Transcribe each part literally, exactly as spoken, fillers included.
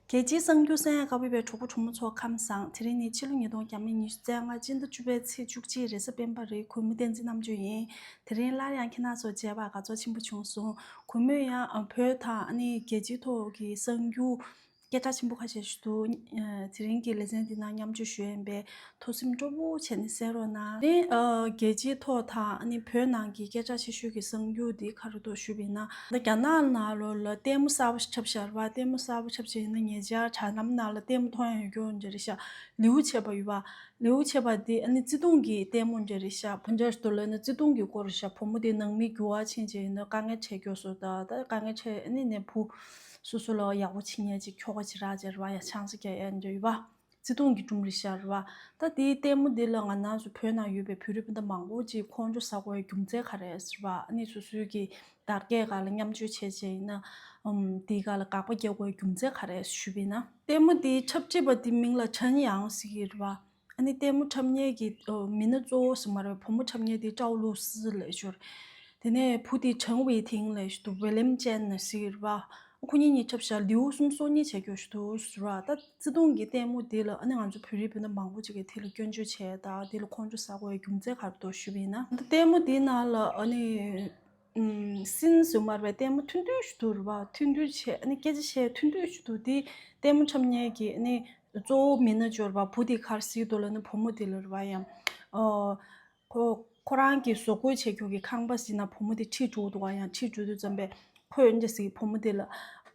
རྒྱལ་སྤྱིའི་གསར་འགྱུར་གསན་ཡག་བཀའ་དྲིན་པའི་གྲོགས་པོ་གྲོགས་མོ་ཚོ་ཁམས་བཟང་། དེ་རིང་ནི་ཕྱི་ལོ་ཉིས་སྟོང་ཉི་ཤུ་རྩ་ལྔ་སྤྱི་ཟླ་བཅུ་པའི་ཚེས་བཅུ་གཅིག་རེས་གཟའ་སྤེན་པ་རེད། གུས་མོ་བསྟན་འཛིན་རྣམ་དཔྱོད་ཡིན། དེ་རིང་སླར་ཡང་ཁྱེད་རང་ཚོ་མཇལ་བར་དགའ་ཚོར་ཆེན་པོ་བྱུང་སོང་། གུས་མོས་ཡང་བོད་དང་ཨ་ནི་རྒྱལ་སྤྱིའི་ཐོག་གི་གསར་འགྱུར་སྐད་གྲགས་ཆེན་པོ་ཁ་ཤས་ཤིག་འདུག་དེ་རིང་གི་ལེ་ཚན་འདི་ནང་མཉམ་སྤྱོད་ཞུ་ཡས་ཡིན་པས། ཐུགས་སེམས་སྤྲོ་པོ་བྱས་ནས་གསན་རོགས་གནང་། དེ་རིང་ཨ་རྒྱལ་སྤྱིའི་ཐོག་དང་ཨ་ནི་བོད་ནང་གི་སྐད་གྲགས་ཆེ་ཤོས་ཀྱི་གསར་འགྱུར་འདི་ག་རེ་འདུག་ཞུས་པ་ཡིན་ན། ད་རྒྱ་ནག་ནང་ལོགས་ལ་ལྟད་མོ་གསར་པ་ཞིག་འཁྲབ་བཞག་རེད་པ། ལྟད་མོ་གསར་པ་འཁྲབ་བྱས་ཡིན་ན། ཉེ་ཆར་དྲ་ལམ་ནང་ལ་ལྟད་མོ་མཐོང་ཡ་ཡོད་རྒྱུ་འདྲ་རེད་ཤག་ལེའུ་ཕྱེད་པ་ཡོད་པ། ལེའུ་ཕྱེད་པ་འདི་ཨ་ནི་བརྩེ་དུང་གི་ལྟད་མོ་འདྲ་རེད་ཤག་བོད་འདྲ་ཞིག་འདུག་ལབ་ན་བརྩེ་དུང་གི་སྐོར་རེད་ཤག་བུ་མོ་དེ་ནང་མི་འགྱུར་བ་ཕྱིན་བྱས་ཡིན་ན་དཀའ་ངལ་འཕྲད་རྒྱུ་བཟོ། ད་ད་དཀའ་ངལ་འཕྲད་ཨ་ནི་ནས་བུ་སོ་སོ་ལ་ཡག་པོ་བྱེད་མཁན་ཅིག་ཁྱོ་ག་ཅིག་རག་བྱས་རེད་པ། ཡ་ཆང་ས་རྒྱག་ཡ་འདྲ་ཡོད་པ། བརྩེ་དུང་གི་སྒྲུང་རེད་ཤག་རེད་པ། ད་དེའི་ལྟད་མོ་འདི་ལ་ང་རང་ཚོ་བོད་ནང་ཡོད་པའི་བོད་རིགས་སྤུན་ཟླ་མང་པོ་ཅིག་ཁོང་ཁྲོ་ཟ་དགོས་པའི་རྒྱུ་མཚན་ག་རེ་རེད་ཟེར་བ། ཨ་ནི་སོ་སོའི་གི་དར་རྒྱས་སྒང་ལ་མཉམ་སྤྱོད་བྱས་བྱས་ཡིན་ན། ཨམ་དེའི་སྒང་ལ་དགག་པ་རྒྱག་དགོས་པའི་རྒྱུ་མཚན་ག་རེ་རེད་ཞུས་པ་ཡིན་ན། ལྟད་མོ་དེའི་འཁྲབ་ཁྲིད་པ་དེའི་མིང་ལ་ཁྲན་ཡང་ཟེར་གྱི་རེད་པ། ཨ་ནི་ལྟད་མོ་འཁྲབ་མཁན་གྱི་ཨོ་མི་སྣ་གཙོ་བོ་ཟེར་མ་རེད། བུ་མོ་འཁྲབ་མཁན་དེ་ཀྲའོ་ལུའུ་སི་ལབ་ཞོར། དེ་ནས་བུ་དེ་ཁྲང་ཝེ་ཐིང་ལབ་ཞིག་འདུག་ཝི་ལེམ་ཅན་ཟེར་གྱི་རེད་པ། ཁོ་གཉིས་གཉིས་འཁྲབ་བཞག་ལེའུ་གསུམ་སོ་གཉིས་བྱས་རྒྱུ་ཞིག་འདུག་ཟེར་བ། ད་བརྩེ་དུང་གི་ལྟད་མོ་དེ་ལ་ཨ་ནི་ང་ཚོ་བོད་རིགས་སྤུན་ཟླ་མང་པོ་ཅིག་གིས་དེ་ལ་སྐྱོན་བརྗོད་བྱས་དང་དེ་ལ་ཁོང་ཁྲོ་ཟ་དགོས་པའི་རྒྱུ་མཚན་ག་རེ་འདུག་ཞུས་པ་ཡིན་ན། ད་ལྟད་མོ་དེའི་ནང་ལ་ཨ་ནི་ཨམ་སིན་ཟེར་མ་རེད་པས། ལྟད་མོ་ཐུང་ཐུང་ཞིག་འདུག་རེད་པ། ཐུང་ཐུང་བྱས་ཨ་ནི་སྐད་ཆ་བཤད་ཐུང་ཐུང་ཞིག་འདུག་དེ་ལྟད་མོ་འཁྲབ་མཁན་གྱི་ཨ་ནི་གཙོ་བོ་མི་སྣ་ཅིག་ཡོད་རེད་པ། བུ་དེ་ག་རེ་ཟེར་གྱི་འདུག་ལབ་ན་བུ་མོ་དེ་ལ་རེད་པ། ཡང་ཨོ། ཁོ་ཁོ་རང་གི་བཟོ་བཀོད་བྱེད་རྒྱུ་གི་ཁང་པ་ཟེར་ན་བུ་མོ་དེ་ཁྲིད་འགྲོ་འདུག་ག་ཡང་ཁྲིད་འགྲོ་དུས་ཙམ་པས་ཁོས་འདི་ཟེར་བུ་མོ་དེ་ལ་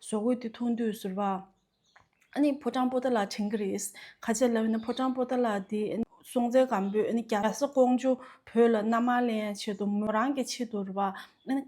བཟོ་བཀོད་དེ་མཐོང་དུས་ཟེར་བ། ཨ་ནི་ཕོ་བྲང་པོ་ཏ་ལ་དྲན་གྱི་རེད། ག་ཅི་ལབ་ན་ཕོ་བྲང་པོ་ཏ་ལ་དེ་སྲོང་བཙན་སྒམ་པོས་ཨ་ནི་རྒྱ་བཟའ་ཀོང་ཇོ་བོད་ལ་མནའ་མ་ལེན་ཡ་ཆེད་དུ་མོ་རང་གི་ཆེད་དུ་རེད་པ། ཨ་ནི་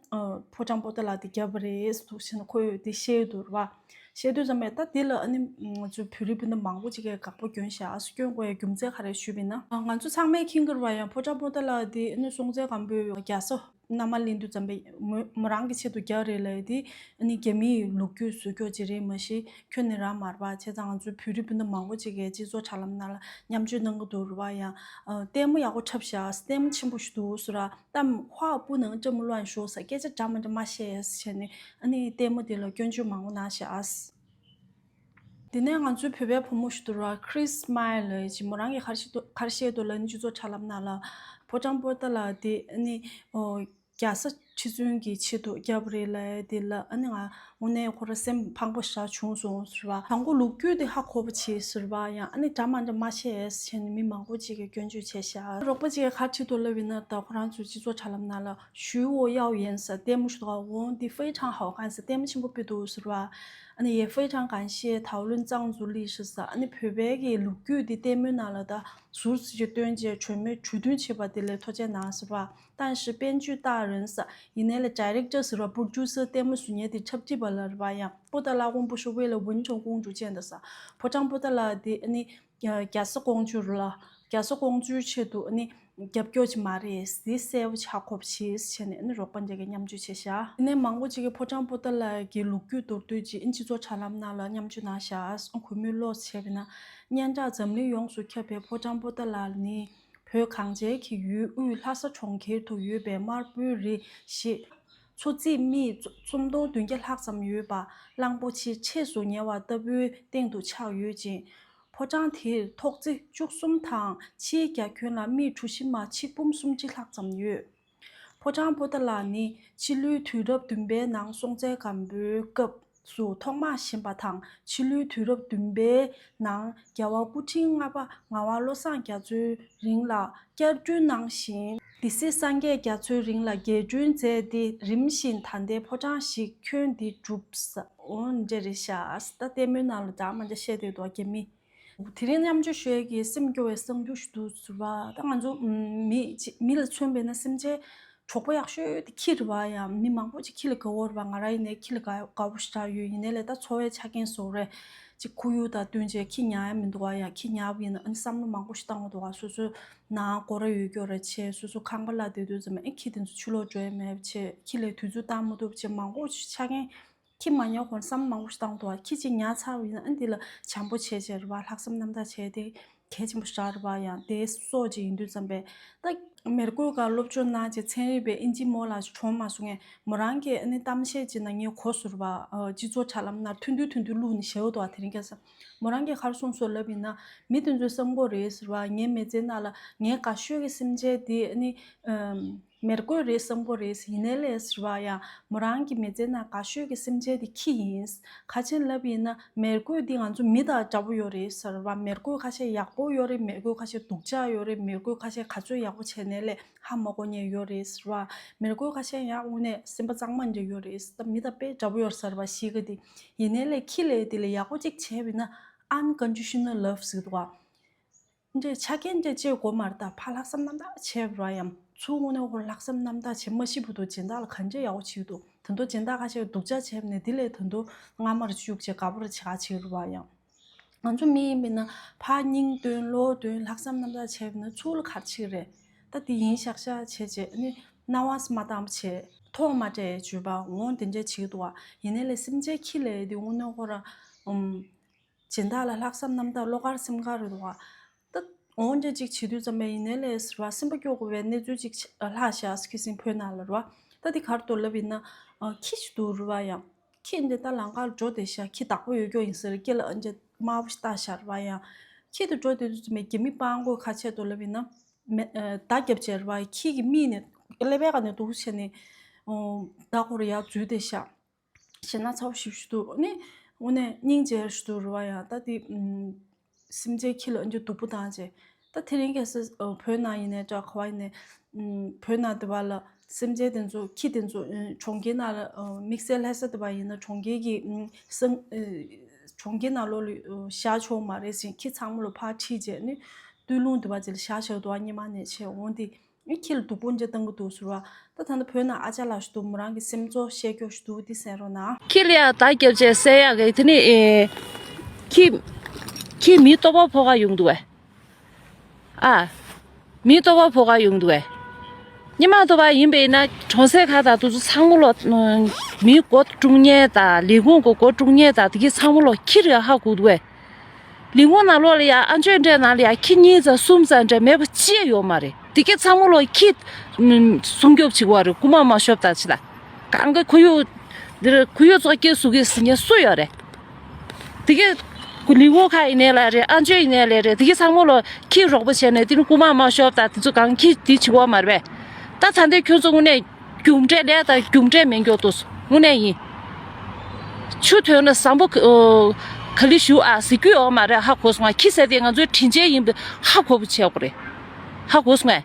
ཕོ་བྲང་པོ་ཏ་ལ་དེ་བརྒྱབ་པ་རེད་འདུག་ཟེར་ན་ཁོས་དེ་བཤད་འདུག་རེད་པ། བཤད་དུས་ཙམ་པས་ད་འདི་ལ་ཨ་ནི་ང་ཚོའི་བོད་རིགས་སྤུན་ཟླ་མང་པོ་ཅིག་གིས་དགག་པ་སྐྱོན་བཞག་སྐྱོན་དགོས་ཡ་རྒྱུ་མཚན་ག་རེ་ཞུས་པ་ཡིན་ན། ང་ཚོ་ཚང་མས་མཁྱེན་གྱི་རེད་པ། ཡང་ཕོ་བྲང་པོ་ཏ་ལ་དེ་ཨ་ནི་སྲོང་བཙན་སྒམ་པོས་རྒྱ་བཟའ་མནའ་མ་ལེན་དུས་ཙམ་པས་མོ་མོ་རང་གི་ཆེད་དུ་རྒྱག་རེད་ལབ་ཡ་དེ་ཨ་ནི་རྒྱ་མིའི་ལོ་རྒྱུས་བཟོ་རྒྱུ་ཅིག་རེད། མ་གཞི་ཁྱོན་ནས་རང་མ་རེད་པ། བྱས་ཙང་ང་ཚོའི་བོད་རིགས་སྤུན་ཟླ་མང་པོ་ཅིག་གིས་སྤྱི་ཚོགས་དྲ་ལམ་ནང་ལ་མཉམ་སྤྱོད་གནང་གི་འདུག་རེད་པ། ཡང་ལྟད་མོ་ཡག་པོ་འཁྲབ་བཞག་ལྟད་མོ་ཆེན་པོ་ཞིག་འདུག་ཟེར་ར། ཏམ་ཧྭ་སྤུ་ནང་ལྕམ་ལོན་ཤོ་ས་སྐད་ཆ་འདྲ་མ་འདྲ་མ་བཤད་ཟེར་ནས་ཨ་ནི་ལྟད་མོ་དེ་ལ་སྐྱོན་བརྗོད་མང་པོ་གནང་བཞག་དེ་ནས་ང་ཚོའི་བོད་པའི་བུ་མོ་ཞིག་འདུག་ར། ཁྲིས་སྨའི་ལབ་ཅིག་མོ་རང་གིས་ག་རེ་བཤད་འདུག་ག་རེ་བཤད་འདུག་ལབ་ན། སྤྱི་ཚོགས་དྲ་ལམ་ནང་ལ་ཕོ་བྲང་པོ་ཏ་ལ་དེ་ཨ་ནི་ཨོ་རྒྱ་བཟའ་ཁྲི་བཙུན་གྱི་ཆེད་དུ་བརྒྱབ་རེད་ལབ་ཡ་དེ་ལ་ཨ་ནི་ང་དངོས་གནས་ཁོ་རང་སེམས་ཕངས་པོ་ཞེ་དྲག་བྱུང་སོང་ཟེར་བ། དང་པོ་ལོ་རྒྱུས་དེ་ཧ་གོ་བ་བྱེད་ཟེར་བ། ཡང་ཨ་ནི་འདྲ་མ་འདྲ་མ་བཤད་ཟེར་ནས་མི་མང་པོ་ཅིག་གིས་སྐྱོན་བརྗོད་བྱས་ཤག་རོགས་པ་ཅིག་གིས་ག་རེ་བྲིས་འདུག་ལབ་ཡིན་ན། ད་ཁོ་རང་ཚོའི་སྤྱི་ཚོགས་དྲ་ལམ་ནང་ལ་ཞུས་འོ་ཡའོ་ཡན་ཟེར་ལྟད་མོ་ཞིག་འདུག་ག་འོང་འདི་非常好看ཟེར་ལྟད་མོ་ཆེན་པོ་དཔེ་འདུག་ཟེར་བ། ཨ་ནི་也非常感谢讨论藏族历史ཟེར། ཨ་ནི་བོད་པའི་གི་ལོ་རྒྱུས་འདི་ལྟད་མོའི་ནང་ལ་ད་ཟུར་ཙམ་ཅིག་བཏོན་རྗེས་གྲོས་མོལ་གྲོས་མཐུན་བྱས་པ་དེ་ལ་ཐུགས་རྗེ་གནང་ཟེར་བ། 但是编剧大人ཟེར་ཡིན་ནའི་ལ་director ཟེར་བ་producer ལྟད་མོ་བཟོ་མཁན་དེ་འཁྲབ་ཁྲིད་པ་ལ་རེད་པ། ཡང་པོ་ཏ་ལ་དབོན་པོ་ཧྲི་ཝེ་ལ་文成公主ཅན་ད་ཟེར་ཕོ་བྲང་པོ་ཏ་ལ་དེ་ཨ་ནི་རྒྱ་བཟའ་ཀོང་ཇོ་རུ་ལ་རྒྱ་བཟའ་ཀོང་ཇོའི་ཆེད་དུ་ཨ་ནི་རྒྱབ་སྐྱོར་ཅིག་མ་རེད། དེ་གསལ་པོ་ཆགས་ཁོབ་བྱེད་ཟེར་ནས་ཨ་ནི་རོགས་པ་འདྲ་གིས་མཉམ་སྤྱོད་བྱས་ཤག་དེ་ནས་མང་པོ་ཅིག་གིས་ཕོ་བྲང་པོ་ཏ་ལ་གི་ལོ་རྒྱུས་མདོར་བསྡུས་ཅིག་ཨ་ནི་སྤྱི་ཚོགས་དྲ་ལམ་ནང་ལ་མཉམ་སྤྱོད་གནང་ཤག་གུས་མོས་ཀློག་བྱས་པ་ན། སྙན་གྲགས་འཛམ་གླིང་ཡོངས་སུ་ཁྱབ་པའི་ཕོ་བྲང་པོ་ཏ་ལ་ནི་བོད་གངས་ཅན་གྱི་ཡུལ་དབུས་ལྷ་ས་གྲོང་ཁྱེར་དུ་ཡོད་པའི་དམར་པོའི་རི་ཞེས། མཚོ་རྩིབས་མིག་ཚོམ་སྟོང་བདུན་བརྒྱ་ལྷག་ཙམ་ཡོད་པ་གླང་པོ་ཆེ་ཆེས་སུ་ཉེ་བ་ལྟ་བུའི་སྟེང་དུ་ཆགས་ཡོད་ཅིང་། ཕོ་བྲང་དེར་ཐོག་བརྩེགས་བཅུ་གསུམ་དང་ཕྱིའི་རྒྱ་ཁྱོན་ལ་མིག་གྲུ་བཞི་མ་ཆིག་འབུམ་སུམ་ཅུ་ལྷག་ཙམ་ཡོད། ཕོ་བྲང་པོ་ཏ་ལ་ནི་ཕྱི་ལོའི་དུས་རབས་བདུན་པའི་ནང་སྲོང་བཙན་སྒམ་པོའི་སྐབས་སུ་ཐོག་མར་བཞེངས་པ་དང་། ཕྱི་ལོའི་དུས་རབས་བདུན་པའི་ནང་རྒྱལ་བ་སྐུ་ཕྲེང་ལྔ་པ་ངག་དབང་བློ་བཟང་རྒྱ་མཚོའི་རིང་ལ་བསྐྱར་སྐྲུན་གནང་ཞིང་། སྡེ་སྲིད་སངས་རྒྱས་རྒྱ་མཚོའི་རིང་ལ་རྒྱས་སྐྲུན་མཛད་དེ་རིམ་བཞིན་ད་ལྟའི་ཕོ་བྲང་ཞིག་ཁྱོན་འདིར་གྲུབ། འོ་འདྲ་རེད་ཤག་ད་ལྟད་མོའི་ནང་ལ་འདྲ་མ་འདྲ་བཤད་བསྡད་འདུག་རྒྱ་མི། དེ་རིང་མཉམ་སྤྱོད་ཞུ་ཡས་ཀྱི་སེམས་སྐྱོ་བའི་གསར་འགྱུར་ཞིག་འདུག་ཟེར་བ། ད་ང་ཚོ་མི་མི་ལ་མཚོན་པས་ན་སེམས་ཅན་གྲོགས་པོ་ཡག་ཤོས་དེ་ཁྱི་རེད་བ། ཡང་མི་མང་པོ་ཅིག་ཁྱི་ལ་དགའ་བོ་རེད་བ། ང་རང་ཡིན་ནའི་ཁྱི་ལ་དགའ་དགའ་བོ་ཞེ་དྲག་ཡོད། ཡིན་ནའི་ལས་ད་འཚོ་བའི་ཆ་རྐྱེན་བཟོ་རེད། ཅིག་ཁོར་ཡུག་དང་བསྟུན་བྱས་ཁྱི་ཉར་ཡ་མི་འདུག་བ། ཡང་ཁྱི་ཉར་བ་ཡིན་ན་ཨ་ནི་བསམ་བློ་མང་པོ་ཞིག་བཏང་དགོས་འདུག་བ། སོ་སོའི་ནང་སྒོ་ར་ཡོད་རྒྱུ་རེད་བྱས། སོ་སོ་ཁང་པ་ལ་བསྡད་དུས་ཙམ་ཨེ་ཁྱི་དེ་ཚོ་ཕྱི་ལོགས་འགྲོ་ཡ་མེད་བྱས། ཁྱི་ལ་དུས་ཚོད་བཏང་མ་ཐུབ་བྱས། མང་པོ་ཞིག་ཆ་རྐྱེན། ཁྱི་མ་ཉར་གོང་བསམ་མང་པོ་ཞིག་བཏང་འདུག་བ། ཁྱི་གཅིག་ཉར་ཚར་བ་ཡིན་ན་ཨ་འདི་ལ་བྱམས་པོ་བྱས་བྱས་རེད་བ། ལྷག་བསམ་རྣམ་དག་བྱས་ཏེ་ གལ་ཆེན་པོ་ཞིག་རེད་པ། ཡང་དེ་སོགས་ཅིག་ཡིན་དུས་ཙམ་པས། ད་མེ་རྒོད་ག་སློབ་སྦྱོང་གནང་བྱས་ཚན་རིག་པའི་ཨིན་ཇི་མོ་ལ་གྲོངས་མ་སོང་ངས། མོ་རང་གི་ཨ་ནི་གཏམ་བཤད་ཅིག་ནང་ངས་གོ་སོང་རེད་པ། ཨ་སྤྱི་ཚོགས་དྲ་ལམ་ནང་ཐུང་ཐུང་ཐུང་ཐུང་བླུགས་ནས་བཞག་འདུག་པ། དེ་རིང་ཁ་སང་མོ་རང་གིས་ག་རེ་གསུངས་སོང་ལབ་ཡིན་ན། མི་དེ་ཚོའི་བསམ་བློ་རེད་ཟེར་བ། ངའི་མི་ཚེ་ནང་ལ་ངའི་དགའ་ཤོས་ཀྱི་སེམས་ཅན་དེ་ཨ་ནི་ཨམ། མེ་རྒོད་རེད་བསམ་གྱི་རེད། ཡིན་ནའི་ལས་ཟེར་བ་ཡང་། མོ་རང་གི་མི་ཚེ་ནང་དགའ་ཤོས་ཀྱི་སེམས་ཅན་དེ་ཁྱི་ཡིན། ག་རེ་བྱས་ནས་ལབ་ཡིན་ན། མེ་རྒོད་འདི་ང་ཚོ་མི་དང་འདྲ་པོ་ཡོད་རེད་ཟེར་བ། མེ་རྒོད་ཁ་ཤས་ཡག་པོ་ཡོད་རེད། མེ་རྒོད་ཁ་ཤས་སྡུག་ཅག་ཡོད་རེད། མེ་རྒོད་ཁ་ཤས་ག་ཚོད་ཡག་པོ་བྱས་ནའི་ལས་ཧ་མ་གོ་མཁན་ཡོད་རེད་ཟེར་བ། མེ་རྒོད་ཁ་ཤས་ཡང་དངོས་གནས་སེམས་པ་གཙང་མ་འདྲ་ཡོད་རེད། ད་མི་དང་དཔེ་འདྲ་པོ་ཡོད་ཟེར་བ། གཞི་ག་དེ། ཡིན་ནའི་ལས་ཁྱི་ལས་དེ་ལས་ཡག་པོ་གཅིག་བྱས་པ་ཡིན་ན། unconditional love ཟེར་གྱི་འདུག་པ། འདྲ་ཆ་རྐྱེན་འདྲ་བཅས་དགོས་མ་རེད། ད་ཕར་ལྷག་བསམ་རྣམ་དག་བྱས་པ་རེད་པ། ཡང་ཚུར་དངོས་གནས་ཁོ་ལྷག་བསམ་རྣམ་དག་བྱེད་མ་ཤེས་པ་འདུག་གཞན་དག་ལ་ག་འདྲ་ཡག་པོ་བྱེད་ཀྱི་འདུག་དེ་འདྲ་གཞན་དག་ཁ་ཤས་སྡུག་ཅག་བྱས་པ་ནས། དེ་ལས་ད་དུང་རྔ་མར་གཅུག་བྱས་དགའ་པོ་རེ་བྱེད་ག་བྱེད་ཀྱི་རེད་པ། ཡང་ང་ཚོ་མི་ཡིན་པ་ཡིན་ན་ཕར་སྙིང་འདོན་བློ་འདོན་ལྷག་བསམ་རྣམ་དག་བྱས་པ་ཡིན་ན། ཚུར་ལ་ག་རེ་བྱེད་ཀྱི་རེད། ད་དེ་ཡིན་ཤག་ཤག་བྱས་བྱས་ནི་སྣང་བ་མ་བཏང་བ་བྱས། མཐོང་མ་སྤྲད་བརྗོད་པ་འོང་། དེ་འདྲ་བྱེད་ཀྱི་འདུག་པ། ཡིན་ནའི་ལས་སེམས་ཅན་ཁྱི་ལས་དེ་དངོས་གནས་ཁོ་རང་ཨམ། སྦྱིན་བདག་ལ་ལྷག་བསམ་རྣམ་དག་བློ་དཀར་སེམས་དཀར་རེད་འདུག་པ། ད་འོང་འདྲ་ཅིག་བྱེད་དུས་ཙམ་པས་ཡིན་ནའི་ལས་ཟེར་བ། སེམས་པ་སྐྱོ་དགོས་པའི་གནས་ཚུལ་ཅིག་ལྷག་ཤག་ཁྱི་སེམས་ཕོ་ནང་ལ་རེད་པ། ད་དེ་ག་རེ་འདུག་ལབ་ཡིན་ན། ཨ་ཁྱི་ཞིག་འདུག་རེད་པ། ཡང་ཁྱི་འདི་ད་ལམ་ཁར་འགྲོ་བསྡད་ཤག་ཁྱི་བདག་པོ་ཡོད་རྒྱུ་ཡིན་ཟེར། སྐེ་ལ་ཨ་འདྲ་དམར་པོ་ཞིག་བཏགས་ཤག་རེད་པ། ཡང་ཁྱི་དེ་འགྲོ་བསྡད་དུས་ཙམ་པས་རྒྱ་མི་དཔའ་རྒོད་ག་རེ་བྱས་འདུག་ལབ་ཡིན་ན། མེ་ཨ་མདའ་བརྒྱབ་བྱས་རེད་པ། ཁྱི་གི་མིག་ནས་ཀླད་པའི་སྒང་ནས་འདུག་བྱས་ནས་ཨོ་མདའ་ཁོ་རང་ཡར་འཛུལ་བསྡད་ཤག་ཞེད་སྣང་ཚ་པོ་ཞེ་པོ་ཞིག་འདུག་ཨ་ནི་དངོས་གནས་སྙིང་རྗེ་ཞིག་འདུག་རེད་པ། ཡང་ད་དེ་ཨམ། སེམས་ཅན་ཁྱི་ལ་ཨ་འདྲ་སྡུག་པོ་བཏང་བྱས། ད་དེ་རིང་ཁ་སང་ཨ་བོད་ནང་ཡིན་ནའི་འདྲ། ག་པར་ཡིན་ནའི་ཨམ། བོད་ནང་དེ་པར་ལ་སེམས་ཅན་དེ་ཚོ་ཁྱི་དེ་ཚོ་ཨ་གྲོང་ཁྱེར་ནང་ལ་ཨ་དམིགས་བསལ་ལྷ་ས་དེ་པར་ཡིན་ན་གྲོང་ཁྱེར་གྱི་ཨམ། སང་ཨ་གྲོང་ཁྱེར་ནང་ལོགས་ལ་ཨ་བཞག་ཆོག་མ་རེད་ཟེར། ཁྱི་ཚང་མ་ལ་ཕར་ཁྲིད་བྱས་ནས་སྟོད་ལུང་དེ་པར་ཅིག་ལ་བཞག་བཞག་འདུག་པ། སྔོན་མ་ནས་བྱས། འོང་དེ། ཨེ་ཁྱི་ལ་སྡུག་པོ་འདྲ་བཏང་གི་འདུག་ཟེར་བ། ད་ད་ལྟ་བོད་ནང་ཨ་ཅག་ལགས་ཞིག་འདུག་མོ་རང་གི་སེམས་ཚོར་བཤད་རྒྱུ་ཞིག་འདུག་དེ་གསན་རོགས་གནང་། ཁྱི་ལ་ཡ་མདའ་བརྒྱབ་བྱས་བསད་ཡག་གི་དེ་ནི་ཨེ། ཁྱི། ཁྱི་མི་ལྟོ་ཕོག་ག་ཡོང་འདུག་གས། ཨ། མི་ལྟོ་ཕོག་ག་ཡོང་འདུག་གས། སྔོན་མ་དེ་པར་ཡིན་པ་ཡིན་ན་གྲོང་གསེབ་ཁག་དང་དེ་ཚོ་ཚང་མ་ལོག་མི་སྒོ་དཀྲུག་མཁན་དང་ལས་ཁུངས་ཀྱི་སྒོ་དཀྲུག་མཁན་དང་དེ་གི་ཚང་མ་ལོག་ཁྱི་རེད་ཧ་གོ་འདུག་གས། ལས་ཁུངས་ནང་ལོགས་ལ་ཡ་ཨ་མཆོད་གྲལ་ནང་ལ་ཡ་ཁྱི་གཉིས་ཙམ་གསུམ་ཙམ་འདྲ་མེད་པ་ཅི་ཡང་ཡོད་མ་རེད། དེ་གས་ཚང་མ་ལོག་ཁྱི་སྲུང་སྐྱོབ་བྱེད་ཀྱི་ཡོད་རེད། རྐུ་མ་མ་ཤོར་ད་ཅི་ལ། གང་ག་ཁོར་ཡུག་འདིར་ཁོར་ཡུག་གཙོ་སྐྱོང་བཟོ་གི་ཟེར་མཁན་སུ་ཡོད་རེད། དེ་གས་ཁོ་ལས་ཁུངས་ཁག་ཡིན་ནའི་ལ་རེད། ཨ་མཆོད་ཡིན་ནའི་ལ་རེད། དེ་གས་ཚང་མ་ལོག་ཁྱི་རོགས་པ་བྱས་ནས་དེ་ནི་རྐུ་མ་མ་ཤོར་ད་དེ་ཚོ་གང་ཁྱི་དེ་བྱེད་ཀྱི་ཡོད་མ་རེད་པས། ད་ད་ལྟ་ཁྱོད་ཚོ་དངོས་གནས་རྒྱུ་འབྲས་ལས་དང་རྒྱུ་འབྲས་མེད་མགྱོགས་འདུག་དངོས་གནས་ཡིན། ཆུ་ཐོན་ན་བཟང་པོ་ག་ཨོ་ག་ལེར་བཞུགས་ཨ་ཟེར་རྒྱུ་ཡོད་མ་རེད་ཧ་གོ་སོང་ང་། ཁྱི་ཟེར་དེ་ང་ཚོའི་དྲིན་ཅན་ཡིན་པ་ཧ་གོ་བ་བྱེད་དགོས་རེད། ཧ་གོ་སོང་ངས།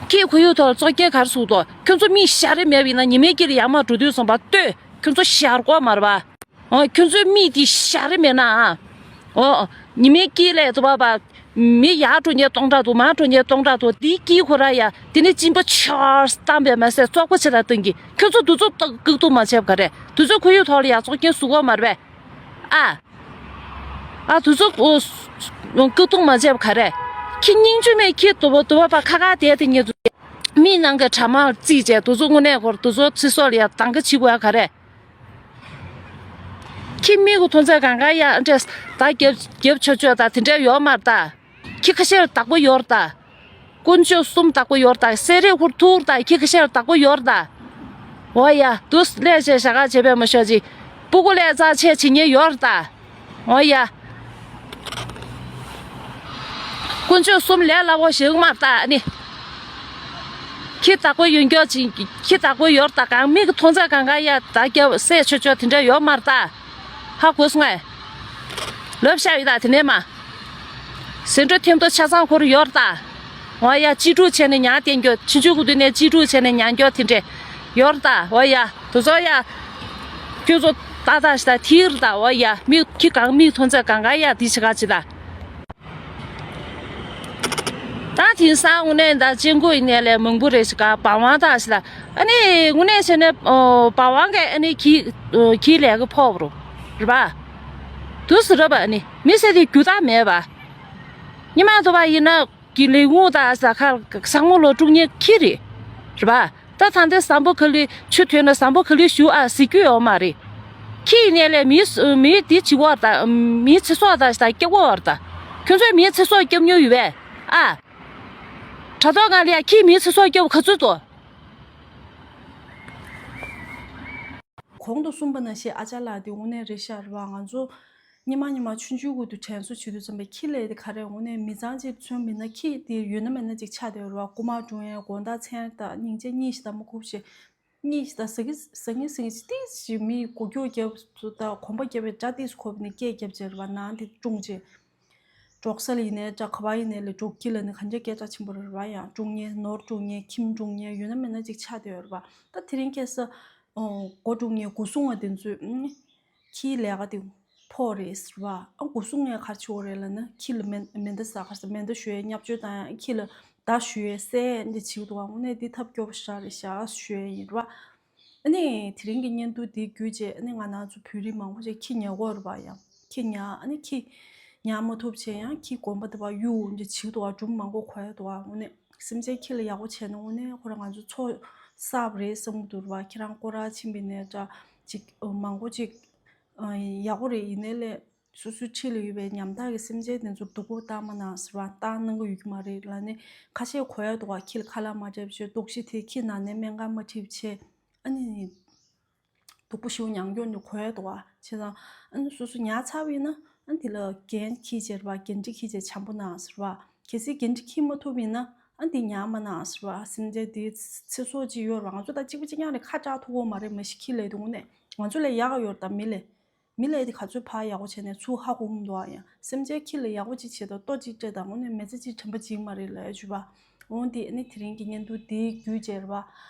ཁྱིའི་ཁོར་ཡུག་ཐོག་ལ་བཙོག་སྐྱེལ་ག་རེ་བཟོ་གི་འདུག་ཁྱོད་ཚོ་མི་ཞ་རེ་མེད་པ་ཡིན་ན་ཉི་མའི་དཀྱིལ་ལ་ཡར་མར་འགྲོ་དུས་ཙམ་པ་ལྟོས། ཁྱོད་ཚོ་ཞར་གོ་མ་རེད་པ། ཨོ། ཁྱོད་ཚོའི་མིག་དེ་ཞ་རེ་མེད་ན་ཨ། ཨོ། ཉི་མའི་དཀྱིལ་ལ་དུ་བ་བ། མི་ཡར་འགྲོ་མཁན་སྟོང་ཕྲག་འདུག་མར་འགྲོ་མཁན་སྟོང་ཕྲག་འདུག་དེའི་དཀྱིལ་ཁོ་ར་ཡ། དེ་ནས་གཅིན་པ་ཆར་བཏང་པས་མ་ཟད་བཙོག་པ་ཆེ་དྲགས་བཏང་གི། ཁྱོད་ཚོ་དུ་ཚོ་བཀག་གཏུག་མ་བྱས་པ་ག་རེ། དུ་ཚོ་ཁོར་ཡུག་ཐོག་ལ་ཡ་བཙོག་རྐྱེན་བཟོ་གོ་མ་རེད་པས། ཨ། ཨ་དུ་ཚོ་བཀག་གཏུག་མ་བྱས་པ་ག་རེ། ཁྱི་སྙིང་རྗེ་མེད། ཁྱི་དུ་བ་དུ་བ་པ་ཁ་ཁ་དེ་དེ་ཉེ་དུ། མི་ནང་གི་དྲ་མ་རྩིས་བྱས་དུ་ཚོ་དངོས་གནས་ཁོར་དུ་ཚོ་ཚེ་སྲོག་ལ་ཡ་དང་ག་བྱེད་དགོས་ཡ་ག་རེ། ཁྱི་མིག་གི་མཐོང་ཚད་གང་ག་ཡ་འདྲས་ད་རྒྱབ་རྒྱབ་ཆོག་ཆོག་ད་དེ་འདྲས་ཡོད་མ་རེད་ད། ཁྱི་ཁ་ཤས་བདག་པོ་ཡོད་རེད་ད། དཀོན་མཆོག་གསུམ་བདག་པོ་ཡོད་རེད་ད། སེ་རེ་ཧུར་ཐུར་ད་ཁྱི་ཁ་ཤས་བདག་པོ་ཡོད་རེད་ད། འོ་ཡ་དུས་ལས་བྱས་ཞག་ཁ་བྱས་པས་མ་ཤོག་ཅིག་སྤུ་གུ་ལས་རྩ་ཆད་བྱེད་ཉེན་ཡོད་རེད་ད། འོ་ཡ། དཀོན་མཆོག་གསུམ་ལས་སླ་བོ་ཞིག་མ་རེད་ད་ཨ་ནི། ཁྱི་བདག་པོ་ཡོད་མགྱོགས་ཅིག་ཁྱི་བདག་པོ་ཡོད་རེད་ད། གང་མིག་གི་མཐོང་ཚད་གང་ག་ཡ་ད་རྒྱབ་སེ་ཆོག་ཆོག་དེ་འདྲ་ཡོད་མ་རེད་ད། ཧ་གོ་སོང་ངས། ལབ་བཞག་ཡོད་ད་དེ་ནས་མ། ཟེ་འགྲོ་ཐེམ་ཐོ་ཆ་ཚང་ཁོར་ཡོད་རེད་ད། འོ་ཡ་གཅེས་ཕྲུག་བྱས་ནས་ཉར་བསྟན་རྒྱུ། ཆུང་ཆུང་གི་དུས་ནས་གཅེས་ཕྲུག་བྱས་ནས་ཉར་རྒྱུ་དེ་འདྲས་ཡོད་རེད་ད། འོ་ཡ་དེ་ཚོ་ཡ། ཁྱོད་ཚོ་ཏག་ཏག་ཞིག་ད་ཐིག་རེད་ད། འོ་ཡ་མིག་ཁྱི་གང་མིག་མཐོང་ཚད་གང་ག་ཡ་དེ་བྱེད་ག་ཅི་ད། ད་དེང་སང་དངོས་གནས་ད་ཅན་གོ་ཡིན་ནའི་ལས་མང་པོ་རེ་ཞིག་ག་བ་ཝང་ད་ཞིག་ད། ཨ་ནི་དངོས་གནས་བྱས་ན་ཨོ་བ་ཝང་གི་ཨ་ནི་ཁྱི་ཨོ་ཁྱི་ལས་ཀ་ཕོག་རུ་རེད་པ། དུས་སུ་རེད་པ། ཨ་ནི་མི་ཟེར་དེ་རྒྱུ་དག་མེད་པ། ཉི་མ་དུ་བ་ཡིན་ན་གི་ལས་ཁུངས་དང་ཟ་ཁར་ཚང་མ་ལོ་དཀྲུག་ཉེ་ཁྱི་རེད། རེད་པ། ད་ད་འདི་བཟང་པོ་ག་ལེར་ཆུ་ཐོན་ན་བཟང་པོ་ག་ལེར་བཞུགས་ཨ་ཟེར་རྒྱུ་ཡོད་མ་རེད། ཁྱི་ཡིན་ནའི་ལས་མིའི་མིའི་འདི་བྱེད་དགོས་རེད་ད། མིའི་ཚེ་སྲོག་དང་ཞིག་ད་སྐྱེ་དགོས་རེད་ད། ཁྱོད་ཚོས་མིའི་ཚེ་སྲོག་སྐྱོབ་མྱོང་ཡོད་པས། ཨ། དྲ་ཐོག་ནང་ལ་ཡ་ཁྱིས་མིའི་ཚེ་སྲོག་སྐྱོབ་ག་ཚོད་དོ། གོང་དུ་གསུངས་པ་ནང་བཞིན་ཨ་ཅག་ལགས་འདི་དངོས་གནས་རེད་ཤག་རེད་བ། ང་ཚོ་ཉི་མ་ཉི་མ་ཆུང་ཆུང་གི་དུས་དྲན་གསོ་བྱེད་དུས་ཙམ་པའི་ཁྱི་ལབ་དེ་ག་རེ་དངོས་གནས་མི་ཚང་གཅིག་མཚོན་མིན་ན། ཁྱི་དེ་ཡོད་ན་མེད་ན་གཅིག་ཆགས་བསྡད་ཡོད་རེད་བ། རྐུ་མ་བཀྲོངས་ཡས། དགོང་དག་མཚན་དང་སྙིང་རྗེ་གཉིད་ཞིག་ད་མ་ཁུག་བྱས། གཉིད་ཞིག་ད་ཟ་གི་ཟ་གི་ཟ་གི་ཏིས་ཞིག་མི་མགོ་སྐྱོག་རྒྱབ་ཚུལ་དང་གོམ་པ་རྒྱབ་པའི་སྒྲ་ཏིས་ཁོ་བ་ནི་སྐད་རྒྱབ་བྱས་རེད་བ། ནང་དེ་བཀྲོངས་བྱས། འབྲོག་ས་ལ་ཡིན་ནའི་འདྲ། ག་པར་ཡིན་ནའི་ལ། འབྲོག་ཁྱི་ལ་ནི་གང་ཅག་སྐད་གྲགས་ཆེན་པོ་རེད་བ། ཡང་བཀྲོངས་མཁན། ནོར་བཀྲོངས་མཁན། ཁྱིམ་བཀྲོངས་མཁན་ཡོད་ན་མེད་ན་ཅིག་ཆགས་བསྡད་ཡོད་རེད་བ། ད་དེ་རིང་ཁ་སང་སྒོ་བཀྲོངས་མཁན། སྒོ་སྲུང་བ་དེ་ཚོས་ཨ་ནི་ཁྱིའི་ལས་ཀ་དེ་ཕོག་རེད་ཟེར་བ། ཨ། སྒོ་སྲུང་ངས་ག་རེ་བྱེད་དགོས་རེད་ལབ་ན། ཁྱི་ལ་མེ་མེ་མདའ་ཟ། ག་རེ་ཟ། མེ་མདའ་གཞུ་ཡས། བརྙས་བཅོས་བཏང་ཡས། ཁྱི་ལ་མདའ་གཞུ་ཡས། བསད་ཡས་འདི་བྱེད་ཀྱི་འདུག་བ། དངོས་གནས་འདི་ཐབས་སྐྱོ་པོ་ཞེ་དྲག་རེད་ཤག་ཞུ་ཡས་ཡིན་རེད་བ། ཨ་ནི་དེ་རིང་གི་བརྙན་ཐུང་འདི་བརྒྱུད་བྱས། ཨ་ནི་ང་རང་ཚོ་བོད་རིགས་མང་པོ་ཅིག་ཁྱི་ཉར་གྱི་ཡོད་རེད་བ། ཡང་ཁྱི་ཉར། ཨ་ནི་ཁྱི་ཉར་མ་ཐུབ་བྱས་ཡང་ཁྱི་གོམ་པ་དེ་བ་གཡུག་འདི་བྱེད་ཀྱི་འདུག་བ། སྒྲུང་མང་པོ་གོ་ཡས་འདུག་བ། དངོས་གནས་སེམས་ཅན་ཁྱི་ལ་ཡག་པོ་བྱས་ན་དངོས་གནས་ཁོ་རང་ང་ཚོ་ཚོགས་བསགས་པ་རེད་བསམ་གྱི་འདུག་རེད་བ། ཁྱེད་རང་སྐོར་ར་ཕྱིན་པ་ཡིན་ནའི་འདྲ། ཅིག་མང་པོ་ཅིག་ཡག་པོ་རེད། ཡིན་ནའི་ལས་སོ་སོའི་འཁྲིས་ལ་ཡོད་པའི་ཉམ་ཐག་གི་སེམས་ཅན་དེ་ཚོར་སྡུག་པོ་བཏང་མ་གནང་ཟེར་བ། བཏང་གནང་གི་ཡོད་ཀྱི་མ་རེད་ལབ་ནས་ཁ་ཤས་གོ་ཡ་འདུག་བ། ཁྱི་ལ་ཁ་ལག་མ་སྤྲད་བྱས། ལྟོགས་ཤི་དེ་ཁྱི་ན་ནས་སྨན་ཁང་མ་ཁྲིད་བྱས། ཨ་ནི་སྡུག་པོ་ཞེ་པོ་མྱངས་ཀྱི་ཡོད་ནི་གོ་ཡ་འདུག་བ། བྱས་ཙང་ཨ་ནི་སོ་སོ་ཉར་ཚར་བ་ཡིན་ན། ཨ་ནི་དེ་ལ་འགན་འཁྱེར་བྱས་རེད་བ། འགན་འཁྲི་འཁྱེར་བྱས་བྱམས་པོ་གནང་ཟེར་བ། གལ་སྲིད་འགན་འཁྲི་འཁྱེར་མ་ཐུབ་ཡིན་ན། ཨ་ནི་དེ་ཉར་མ་གནང་ཟེར་བ། སེམས་ཅན་དེའི་ཚེ་སྲོག་ཅིག་ཡོད་རེད་བ། ང་ཚོ་ད་གཅིག་པ་གཅིག་རྐྱང་རེད། ཁ་གྲག་ཐུབ་ཀྱི་མ་རེད། མ་གཞི་ཁྱི་ལབ་དུས་དངོས་གནས་ང་ཚོ་ལས་ཡག་ག་ཡོད་རེད། ད་མི་ལས། མི་ལས་དེ་ག་ཚོད་ཕར་ཡག་པོ་བྱས་ནས་ཚུར་ཧ་གོ་གི་མི་འདུག་བ། ཡང་སེམས་ཅན་ཁྱི་ལ་ཡག་པོ་ཅིག་བྱེད་དང་། ལྟོ་ཅིག་སྤྲད་དང་། དངོས་གནས་མི་ཚེ་གཅིག་དྲན་པ་གཅིག་མ་རེད་ལབ་ཡ་བྱུས་པ། འོ་འདི་ཨ་ནི་དེ་རིང་གི་བརྙན་ཐུང་འདི་བརྒྱུད་བྱས་རེད་བ། ཨ་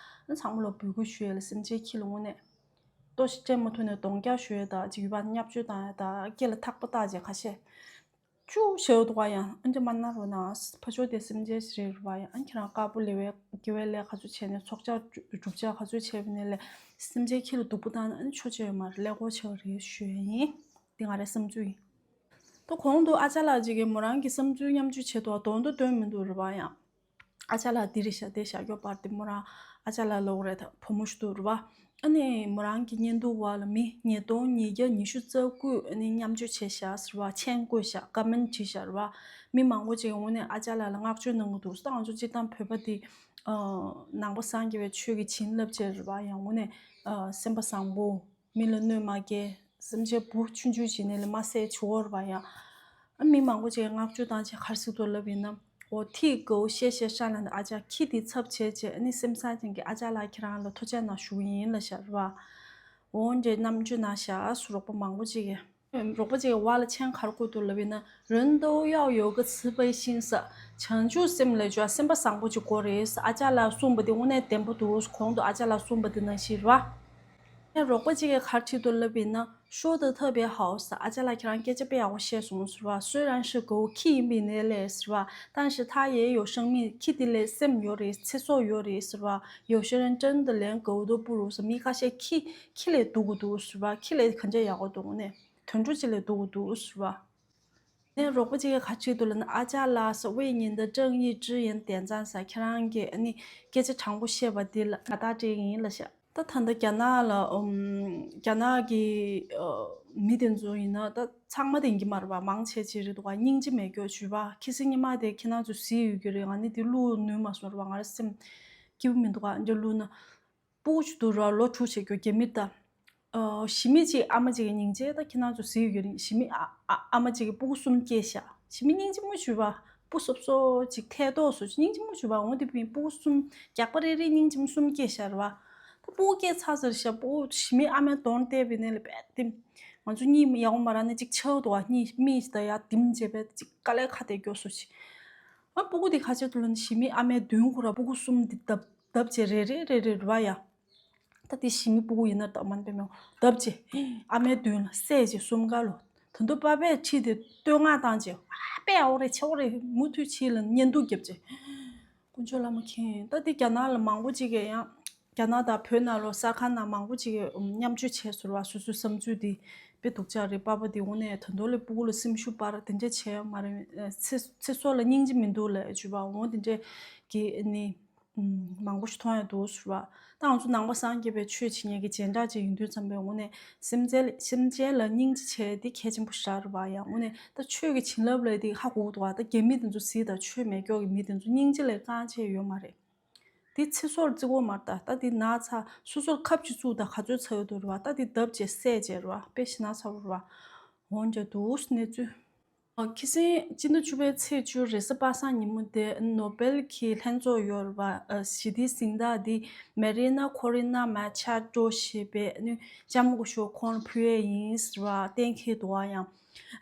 ནི་ཚང་མ་ལ་འབོད་སྐུལ་ཞུ་ཡ་ལ། སེམས་ཅན་ཁྱི་ལ་དངོས་གནས་ལྟོ་ཞིག་སྤྲད་མ་ཐུབ་ནས་གདོང་རྒྱག་ཞུ་ཡ་དང་། ཅིག་ཡུལ་པ་བརྙས་བཅོས་བཏང་ཡ་དང་། སྐེ་ལ་ཐག་པ་བཏགས་བྱས་ཁ་ཤས་བཅུག་བཞག་འདུག་བ། ཡང་ཨ་འདྲ་མ་གནང་རོགས་གནང་། ཕར་ཕྱོགས་དེ་སེམས་ཅན་ཞིག་རེད་རེད་བ། ཡང་ཨ་ཁྱེད་རང་དཀར་པོ་ལས་བའི་དགེ་བའི་ལས་ག་ཚོད་བྱས་ནས། ཚོགས་བཅར་སྒྲུབ་བཅར་ག་ཚོད་བྱས་པ་ནས་ལས། སེམས་ཅན་ཁྱི་ལ་སྡུག་པོ་བཏང་ན་ཨ་ནི་ཆོ་ཆེ་ཡོད་མ་རེད། ཀླད་ཀོར་ཆེ་བ་རེད་ཞུ་ཡ་ཡིན། འདི་ང་རའི་བསམ་ཚུལ་ཡིན། ད་གོང་དུ་ཨ་ཅག་ལགས་ཅིག་གིས་མོ་རང་གི་བསམ་ཚུལ་མཉམ་སྤྱོད་བྱས་འདུག་བ། དོན་དུ་དོན་མི་འདུག་རེད་བ། ཡང་ཨ་ཅག་ལགས་འདི་རེད་ཤག་དེ་ཤག་སྐྱོ་པར་དེ་མོ་རང་ཨ་ཅག་ལགས་ལོག་རེད། ད་བུ་མོ་ཞིག་འདུག་རེད་བ། ཨ་ནི་མོ་རང་གི་བརྙན་ཐུང་བ་ལ་མི་ཉིས་སྟོང་ཉིས་བརྒྱ་ཉི་ཤུ་རྩ་དགུ་ཨ་ནི་མཉམ་སྤྱོད་བྱས་ཤག་ཟེར་བ། མཆན་བཀོད་ཤག་ཀ་མེན་བྲིས་ཤག་རེད་བ། མི་མང་པོ་ཅིག་དངོས་གནས་ཨ་ཅག་ལགས་ལ་བསྔགས་བརྗོད་གནང་གི་འདུག་ད་ང་ཚོ་སྤྱིར་བཏང་བོད་པ་འདི་ཨ་ནང་པ་སངས་རྒྱས་པའི་ཆོས་ཀྱི་བྱིན་རླབས་ཅན་རེད་བ། ཡང་དངོས་གནས་ཨ་སེམས་པ་བཟང་པོ། མི་ལ་གནོད་མ་སྐྱེལ། སེམས་ཅན་བུ་ཆུང་ཆུང་ཞིག་ནས་ལས་མ་བསད་བྱེད་འོར་བ་ཡང་། ཨ་མི་མང་པོ་ཅིག་བསྔགས་བརྗོད་བཏང་བྱས་ག་རེ་ཟེར་འདུག་ལབ་ཡིན་ན། འོ་ཐིག་གའུ་ཤེ་ཤེ་ཤ་ལ་ཨ་ཅག་ཁྱི་དེ་ཚབ་བྱས་བྱས། ཨ་ནི་སེམས་བཟང་ཅན་གྱི་ཨ་ཅག་ལགས་ཁྱེད་རང་ལ་ཐུགས་རྗེ་གནང་ཞུ་གི་ཡིན་ལབ་ཤག་རེད་བ། འོ་འདྲའི་རྣམ་དཔྱོད་གནང་ཤག་ཟེར་རོགས་པ་མང་པོ་ཅིག་གིས། རོགས་པ་ཅིག་གིས་བ་ལ་མཆན་ག་རེ་བཀོད་འདུག་ལབ་ཡིན་ན། 人都要有个慈悲心ཟེར། བྱང་ཆུབ་སེམས་ལབ་བྱས་སེམས་པ་བཟང་པོ་ཅིག་དགོས་རེད་ཟེར། ཨ་ཅག་ལགས་གསུངས་པ་དེ་དངོས་གནས་བདེན་པོ་འདུག་གོང་དུ་ཨ་ཅག་ལགས་གསུངས་པ་དེ་ནང་བཞིན་རེད་བ། ཨེ་རོགས་པ་ཅིག་གིས་ག་རེ་བྲིས་འདུག་ལབ་ཡིན་ན། 说得特别好ཟེར། ཨ་ཅག་ལགས་ཁྱེད་རང་སྐད་ཆ་དཔེ་ཡག་པོ་བཤད་སོང་ཟེར་བ། 虽然是狗ཁྱི་ཡིན་པ་ཡིན་ནའི་ལས་ཟེར་བ། 但是它也有生命ཁྱི་དེ་ལ་སེམས་ཡོད་རེད། ཚེ་སྲོག་ཡོད་རེད་ཟེར་བ། 有些人真的连狗都不如ཟེར། མི་ཁ་ཤས་ཁྱི་ཁྱི་ལས་སྡུག་གི་འདུག་ཟེར་བ། ཁྱི་ལས་གང་ཅི་ཡག་པོ་འདུག་ནས། དུད་འགྲོ་ཅིག་ལས་སྡུག་གི་འདུག་ཟེར་བ། ནས་རོགས་པ་ཅིག་གིས་ག་རེ་བྲིས་འདུག་ལབ་ན། 阿加拉是为你的正义之人点赞ཟེར། ཁྱེད་རང་གིས་ཨ་ནི་སྐད་ཆ་དྲང་པོ་བཤད་པ་འདི་ལ་ང་རྟགས་སྤྲད་ཀྱི་ཡིན་ལབ་ཤག་ད་ད་ལྟ་རྒྱ་ནག་ལ་ཨམ། རྒྱ་ནག་གི་ཨ་མི་དེ་ཚོ་ཡིན་ན་ད་ཚང་མ་དེ་ཡིན་གྱི་མ་རེད་པ། མང་ཆེ་ཅིག་རེད་འདུག་ག་སྙིང་རྗེ་མེད་རྒྱུ་བྱུས་པ། ཁྱི་སེར་སྔོན་མ་དེ་ཁྱེད་རང་ཚོ་གཟིགས་ཡོད་ཀྱི་རེད། ང་ནི་དེ་བླུག་ནུས་མ་སོང་རེད་པ། ང་རང་སེམས་སྐྱིད་པོ་མི་འདུག་ག་འདི་བླུག་ན། སྤུ་གུ་ཅིག་འདུག་ར། ལོ་དྲུག་བྱེད་རྒྱུ་རྒྱ་མི་ད། ཨ་ཞི་མི་ཅིག་ཨ་མ་ཅིག་གི་སྙིང་རྗེ། ད་ཁྱེད་རང་ཚོ་གཟིགས་ཡོད་ཀྱི་རེད། ཞི་མི་ཨ་ཨ་ཨ་མ་ཅིག་གི་སྤུ་གུ་གསུམ་སྐྱེས་ཤག་ཞི་མི་སྙིང་རྗེ་མོ་བྱུས་པ། སྤུ་གསོབ་གསོབ་ཅིག་ཐལ་ཏོག་བཟོ་ཅིག་སྙིང་རྗེ་མོ་བྱུས་པ། འོ་དེ་བུ་སྤུ་གུ་གསུམ་རྒྱགས་པ་རེ་རེ་སྙིང་རྗེ་མོ་གསུམ་སྐྱེས་ཤག་རེད་པ། ད་སྤུ་གུ་སྐྱེས་ཚར་ཟེར་ཤག་སྤུ་གུ་ཞི་མི་ཨ་མའི་གདོང་བལྟས་པ་ཡིན་ནའི་ལས་དཔེ་དེ། ང་ཚོ་གཉིད་ཡག་པོ་མ་རག་ནས་ཅིག་འཆའ་འདུག་ག་གཉིད་མིག་ད་ཡར་ལྡེམ་བྱས་པས་ཅིག་དཀའ་ལས་ཁག་དེ་མགྱོགས་སོ་ཅིག་ཨ་སྤུ་གུ་དེ་ག་བྱེད་འདུག་ལབ་ན། ཞི་མི་ཨ་མའི་མདུན་ཁོ་ར་སྤུ་གུ་གསུམ་དེ་བརྡབ་བརྡབ་བྱས་རེ་རེ་རེ་རེ་རེད་པ་ཡ། ད་དེ་ཞི་མི་སྤུ་གུ་ཡིན་ན་ད་མ་ནི་པད་མོ་བརྡབ་བྱས། ཨ་མའི་མདུན་ལ་བསད་བྱས་གསུམ་ཀ་ལོ། ད་དུང་པ་ཕས་ཁྲིད་དེ་བསྟོད་བསྔགས་བཏང་བྱས། ཨ་དཔེ་ཡག་པོ་རེད། ཆེ་བོ་རེད། མུ་མཐུད་ཕྱིན་ལ་བརྙན་ཐུང་བརྒྱབ་བྱས། དཀོན་མཆོག་བླ་མ་མཁྱེན། ད་དེ་རྒྱ་ནག་ལ་མང་པོ་ཅིག་གིས་ཡང་། རྒྱ་ནག་དང་བོད་ནང་ལོགས་གསར་ཁང་ནང་མང་པོ་ཅིག་གིས་མཉམ་སྤྱོད་བྱས་ཟེར་བ། སོ་སོའི་བསམ་ཚུལ་དེ་དཔེ་སྡུག་ཅག་རེད། པ་ཕ་དེ་དངོས་གནས་ད་དུང་ལས་སྤུ་གུ་ལ་སེམས་ཤུགས་སྤར་དེ་འདྲ་བྱས་ཡོད་མ་རེད། ཚེ་ཚེ་སྲོག་ལ་སྙིང་རྗེ་མི་འདུག་ལབ་བྱས་པ། འོ་དེ་འདྲ་གི་ནི། ཨུམ། མང་པོ་ཞིག་མཐོང་ཡ་འདུག་ཟེར་བ། ད་ང་ཚོ་ནང་པ་སངས་རྒྱས་པའི་ཆོས་བྱེད་མཁན་གྱི་སྦྱིན་བདག་ཅིག་ཡིན་དུས་ཙམ་པའི་དངོས་གནས་སེམས་ཅན་སེམས་ཅན་ལ་སྙིང་རྗེ་བྱས་ཏེ་གལ་ཆེན་པོ་ཞིག་རེད་བ། ཡང་དངོས་གནས་ད་ཆོས་ཀྱི་བྱིན་རླབས་ལས་དེ་ཧ་གོ་གི་འདུག་བ། ད་རྒྱ་མི་དེ་ཚོ་གཟིགས་དང་། ཆོས་མེད་མཁན་གྱི་མི་དེ་ཚོ་སྙིང་རྗེ་ལས་རྐང་ཆེ་ཡོད་མ་རེད། དེ་ཚེ་སྲོག་བརྩི་གི་མ་རེད། ད་ད་དེ་ན་ཚ་སོ་སོར་ཁབ་ཅིག་བཙུགས་དང་ག་ཚོད་ཚ་ཡོད་དུ་རེད་བ། ད་དེ་བརྡབ་བྱས་བསད་བྱས་རེད་བ། དཔེ་ཞེ་ན་ཚ་པོ་རེད་བ། འོང་འདྲ་འདུག་གནས་ཚུལ། ཨ། ཁ་སང་སྤྱི་ཟླ་བཅུ་པའི་ཚེས་བཅུ་རེས་གཟའ་པ་སངས་ཉིན་མོ་དེ་ནོ་སྦེལ་གྱི་ལྷན་ཚོགས་ཡོད་རེད་བ། ཨ། ཞི་བདེའི་གཟེངས་རྟགས་འདི་མེ་རི་ན་ཁོ་རི་ན་མ་ཆ་ཏྲོ་ཞེས་པའི་ནི་ལྕམ་སྐུ་ཞབས་ཁོང་ལ་ཕུལ་ཡས་ཡིན་ཟེར་བ་གཏན་འཁེལ་འདུག་བ། ཡང་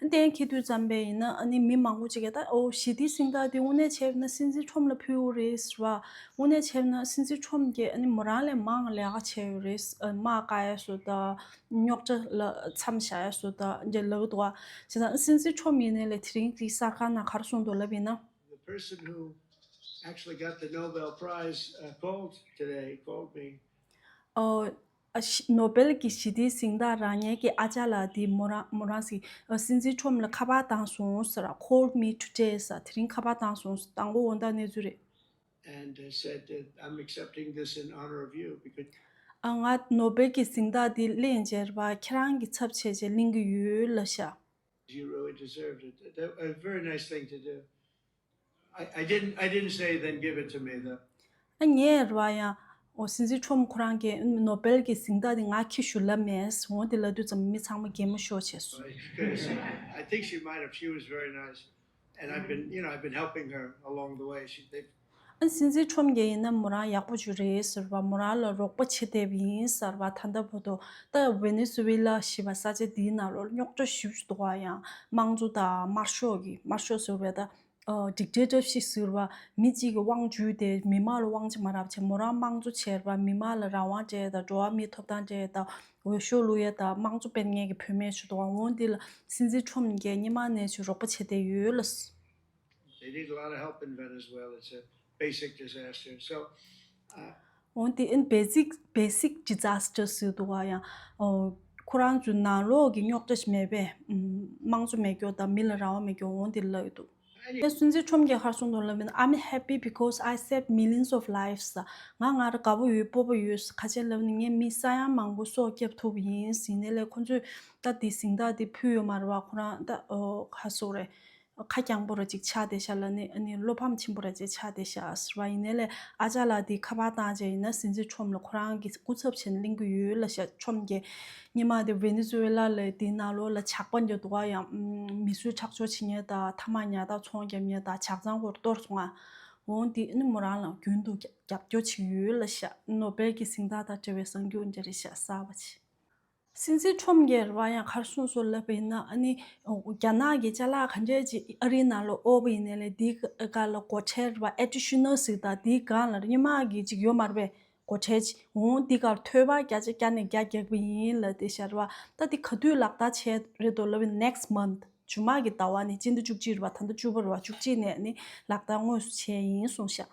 གཏན་འཁེལ་དུས་ཙམ་པས་ཡིན་ན་ཨ་ནི་མི་མང་པོ་ཅིག་གིས་ད་ཨོ་ཞི་བདེའི་གཟེངས་རྟགས་འདི་དངོས་གནས་བྱས་ན་སྲིད་འཛིན་ཁྲོམ་ལ་ཕུལ་དགོས་རེད་ཟེར་བ། དངོས་གནས་བྱས་ན་སྲིད་འཛིན་ཁྲོམ་གྱིས་ཨ་ནི་མོ་རང་ལས་མང་ལས་ཀ་བྱས་ཡོད་རེད། ཨ། དམག་བཀག་ཡས་སུ་དང་། རྙོག་དྲ་ལ་མཚམས་བཞག་ཡས་སུ་དང་འདྲ་ལབ་འདུག་བ། བྱས་ཙང་སྲིད་འཛིན་ཁྲོམ་ཡིན་ནའི་ལས་དེ་རིང་གི་གསར་ཁང་ནང་ག་རེ་གསུངས་འདུག་ལབ་ཡིན་ན། The person who actually got the Nobel Prize, uh, called today, called me. ཨོ། ཨ། ཞི། ནོ་སྦེལ་གྱི་ཞི་བདེའི་གཟེངས་རྟགས་རག་མཁན་གྱི་ཨ་ཅག་ལགས་དེ་མོ་རང་མོ་རང་ཟིག་ཨ། སྲིད་འཛིན་ཁྲོམ་ལ་ཁ་པར་བཏང་སོང་ཟེར། Called me today ཟེར། དེ་རིང་ཁ་པར་བཏང་སོང་ཟེར། དང་པོ་འོ་ད་གནས་ཚུལ་རེད། And, uh, said that, "I'm accepting this in honor of you because" ཨ། ང་ནོ་སྦེལ་གྱི་གཟེངས་རྟགས་འདི་ལེན་བྱས་རེད་བ། ཁྱེད་རང་གི་ཚབ་བྱས་བྱས་ལེན་གྱི་ཡོད་ལབ་ཤག You really deserved it. That, a very nice thing to do. I, I didn't, I didn't say, "Then give it to me," though. ཨ། ངས་རེད་བ། ཡང་ཨོ་སྲིད་འཛིན་ཁྲོམ་ཁོ་རང་གིས་ནོ་སྦེལ་གྱི་གཟེངས་རྟགས་འདི་ང་འཁྱེར་ཤོག་ལབ་མེད། འོ་དེ་ལབ་དུས་ཙམ་མི་ཚང་མ་གད་མོ་ཤོར་བྱས་སོང་། Well, you could have said, I think she might have. She was very nice. And I've been, you know, I've been helping her along the way. She, they ཨ། སྲིད་འཛིན་ཁྲོམ་གྱིས་ཡིན་ན་མོ་རང་ཡག་པོ་ཅིག་རེད་ཟེར་བ། མོ་རང་ལ་རོགས་པ་བྱེད་བསྡད་པ་ཡིན་ཟེར་བ། ད་ལྟ་བར་དུ་ད་ཝེ་ནེ་ཛུ་ཝེ་ལ་ཞེས་པ་ས་ཆ་འདིའི་ནང་ལོགས་རྙོག་དྲ་ཞེ་པོ་ཅིག་འདུག་བ། ཡང་དམངས་གཙོ་དང་དམར་ཤོག་གི། དམར་ཤོག་ཟེར་བས་ད། ཨ། ཌིག་ཊེ་ཊར་ཤིབ་ཟེར་བ། མི་གཅིག་གི་དབང་བསྒྱུར་ཏེ་མི་མང་ལ་དབང་ཆ་མ་རག་བྱས་མོ་རང་དམངས་གཙོ་བྱས་རེད་བ། མི་མང་ལ་རང་དབང་སྤྲད་དང་། འགྲོ་བ་མིའི་ཐོབ་ཐང་སྤྲད་དང་། འོས་ཤོག་བླུག་ཡས་དང་། དམངས་གཙོ་སྤེལ་མཁན་གྱི་བུད་མེད་ཞིག་འདུག་བ། འོ་འདི་ལ་སྲིད་འཛིན་ཁྲོམ་གྱིས་སྔོན་མ་ནས་ཅིག་རོགས་པ་བྱས་བསྡད་ཡོད་ལ། They need a lot of help in Venezuela. It's a basic disaster. So, uh, འོ་འདི་ཨིན་བེ་སིག་བེ་སིག་ཌི་ཛ་སི་ཊར་ཟེར་འདུག་བ། ཡང་ཨོ་ཁོ་རང་ཚོའི་ནང་ལོགས་ཀྱི་རྙོག་དྲ་ཞིག་མེད་པས། ཨམ། དམངས་གཙོ་མེད་མཁན་དང་མི་ལ་རང་དབང་མེད་མཁན། འོ་འདི་ལབ་ཡོད་འདུག་ཨ་ནི་སྲིད་འཛིན་ཁྲོམ་གྱིས་ག་རེ་གསུངས་འདུག་ལབ་ན། I'm happy because I saved millions of lives. ང་ང་རང་དགའ་པོ་ཡོད། སྤོབས་པ་ཡོད། ག་རེ་བྱས་ལབ་ན་ངས་མི་ས་ཡ་མང་པོ་སྲོག་སྐྱོབ་ཐུབ་པ་ཡིན། ཡིན་ནའི་ལས་ཁོ་ཚོས་ད་འདི་གཟེངས་རྟགས་འདི་ཕུལ་ཡོད་མ་རེད་བ། ཁོ་རང་ད་ཨོ་ག་རེ་ཟེར་དགོས་རེད། ཁ་རྐྱང་པོ་ར་ཅིག་ཆགས་བསྡད་ཤག་ལབ་ནས། ཨ་ནི་བློ་ཕམ་ཆེན་པོ་ར་ཅིག་ཆགས་བསྡད་ཤག་ཟེར་བ། ཡིན་ནའི་ལས་ཨ་ཅག་ལགས་འདི་ཁ་པར་བཏང་བྱས་ཡིན་ན་སྲིད་འཛིན་ཁྲོམ་ལ་ཁོ་རང་གི་སྐུ་ཚབ་བྱས་ནས་ལེན་གྱི་ཡོད་ལབ་ཤག་ཁྲོམ་གྱིས་སྔོན་མ་དེ་ཝེ་ནེ་ཛུ་ཝེ་ལ་ལ་དེའི་ནང་ལོགས་ལ་ཇག་པ་འདྲ་འདུག་ག་ཡང་མི་གསོད་ཁྲག་སྦྱོར་བྱེད་མཁན་དང་། ཐ་མག་ཉར་དང་། ཚོང་རྒྱག་མཁན་དང་། ཇག་ཚང་སྐོར་གཏོར་སོང་ང་། འོ་འདི་ནི་མོ་རང་ལ་རྒྱུན་དུ་རྒྱབ་སྐྱོར་བྱེད་ཀྱི་ཡོད་ལབ་ཤག་ནོ་སྦེལ་གྱི་གཟེངས་རྟགས་དང་འབྲེལ་བའི་གསར་འགྱུར་འདི་རེད་ཤག་གསར་པ་ཅིག་སྲིད་འཛིན་ཁྲོམ་གྱིས་རེད་བ། ཡང་ག་རེ་གསུངས་སོང་ལབ་པ་ཡིན་ན། ཨ་ནི་རྒྱ་ནག་གི་ཅ་ལག་ག་འདྲས་ཅིག་ཨ་རིའི་ནང་ལ་དབོར་བ་ཡིན་ནའི་ལས་འདིའི་སྒང་ལ་སྒོ་ཁྲལ་རེད་བ། ཨེ་ཌི་ཤི་ནལ་ཟེར་དང་། འདིའི་སྒང་ལ་སྔོན་མ་གི་ཅིག་ཡོད་མ་རེད་པས། སྒོ་ཁྲལ་ཅིག་འོང་འདི་གར་ཐོལ་པ་བརྒྱ་ཆ་བརྒྱ་ནས་བརྒྱ་རྒྱག་པ་ཡིན་ལབ་བསྡད་ཤག་རེད་བ། ད་འདི་ག་དུས་ལག་བསྟར་བྱས་རེད་འདུག་ལབ་པ་ཡིན་ན། next month། རྗེས་མ་གི་ཟླ་བ་ནས། སྤྱི་ཟླ་བཅུ་གཅིག་རེད་བ། ད་ལྟ་བཅུ་པ་རེད་བ། བཅུ་གཅིག་ནས་ནི་ལག་བསྟར་དངོས་སུ་བྱས་ཡིན་གསུངས་ཤག་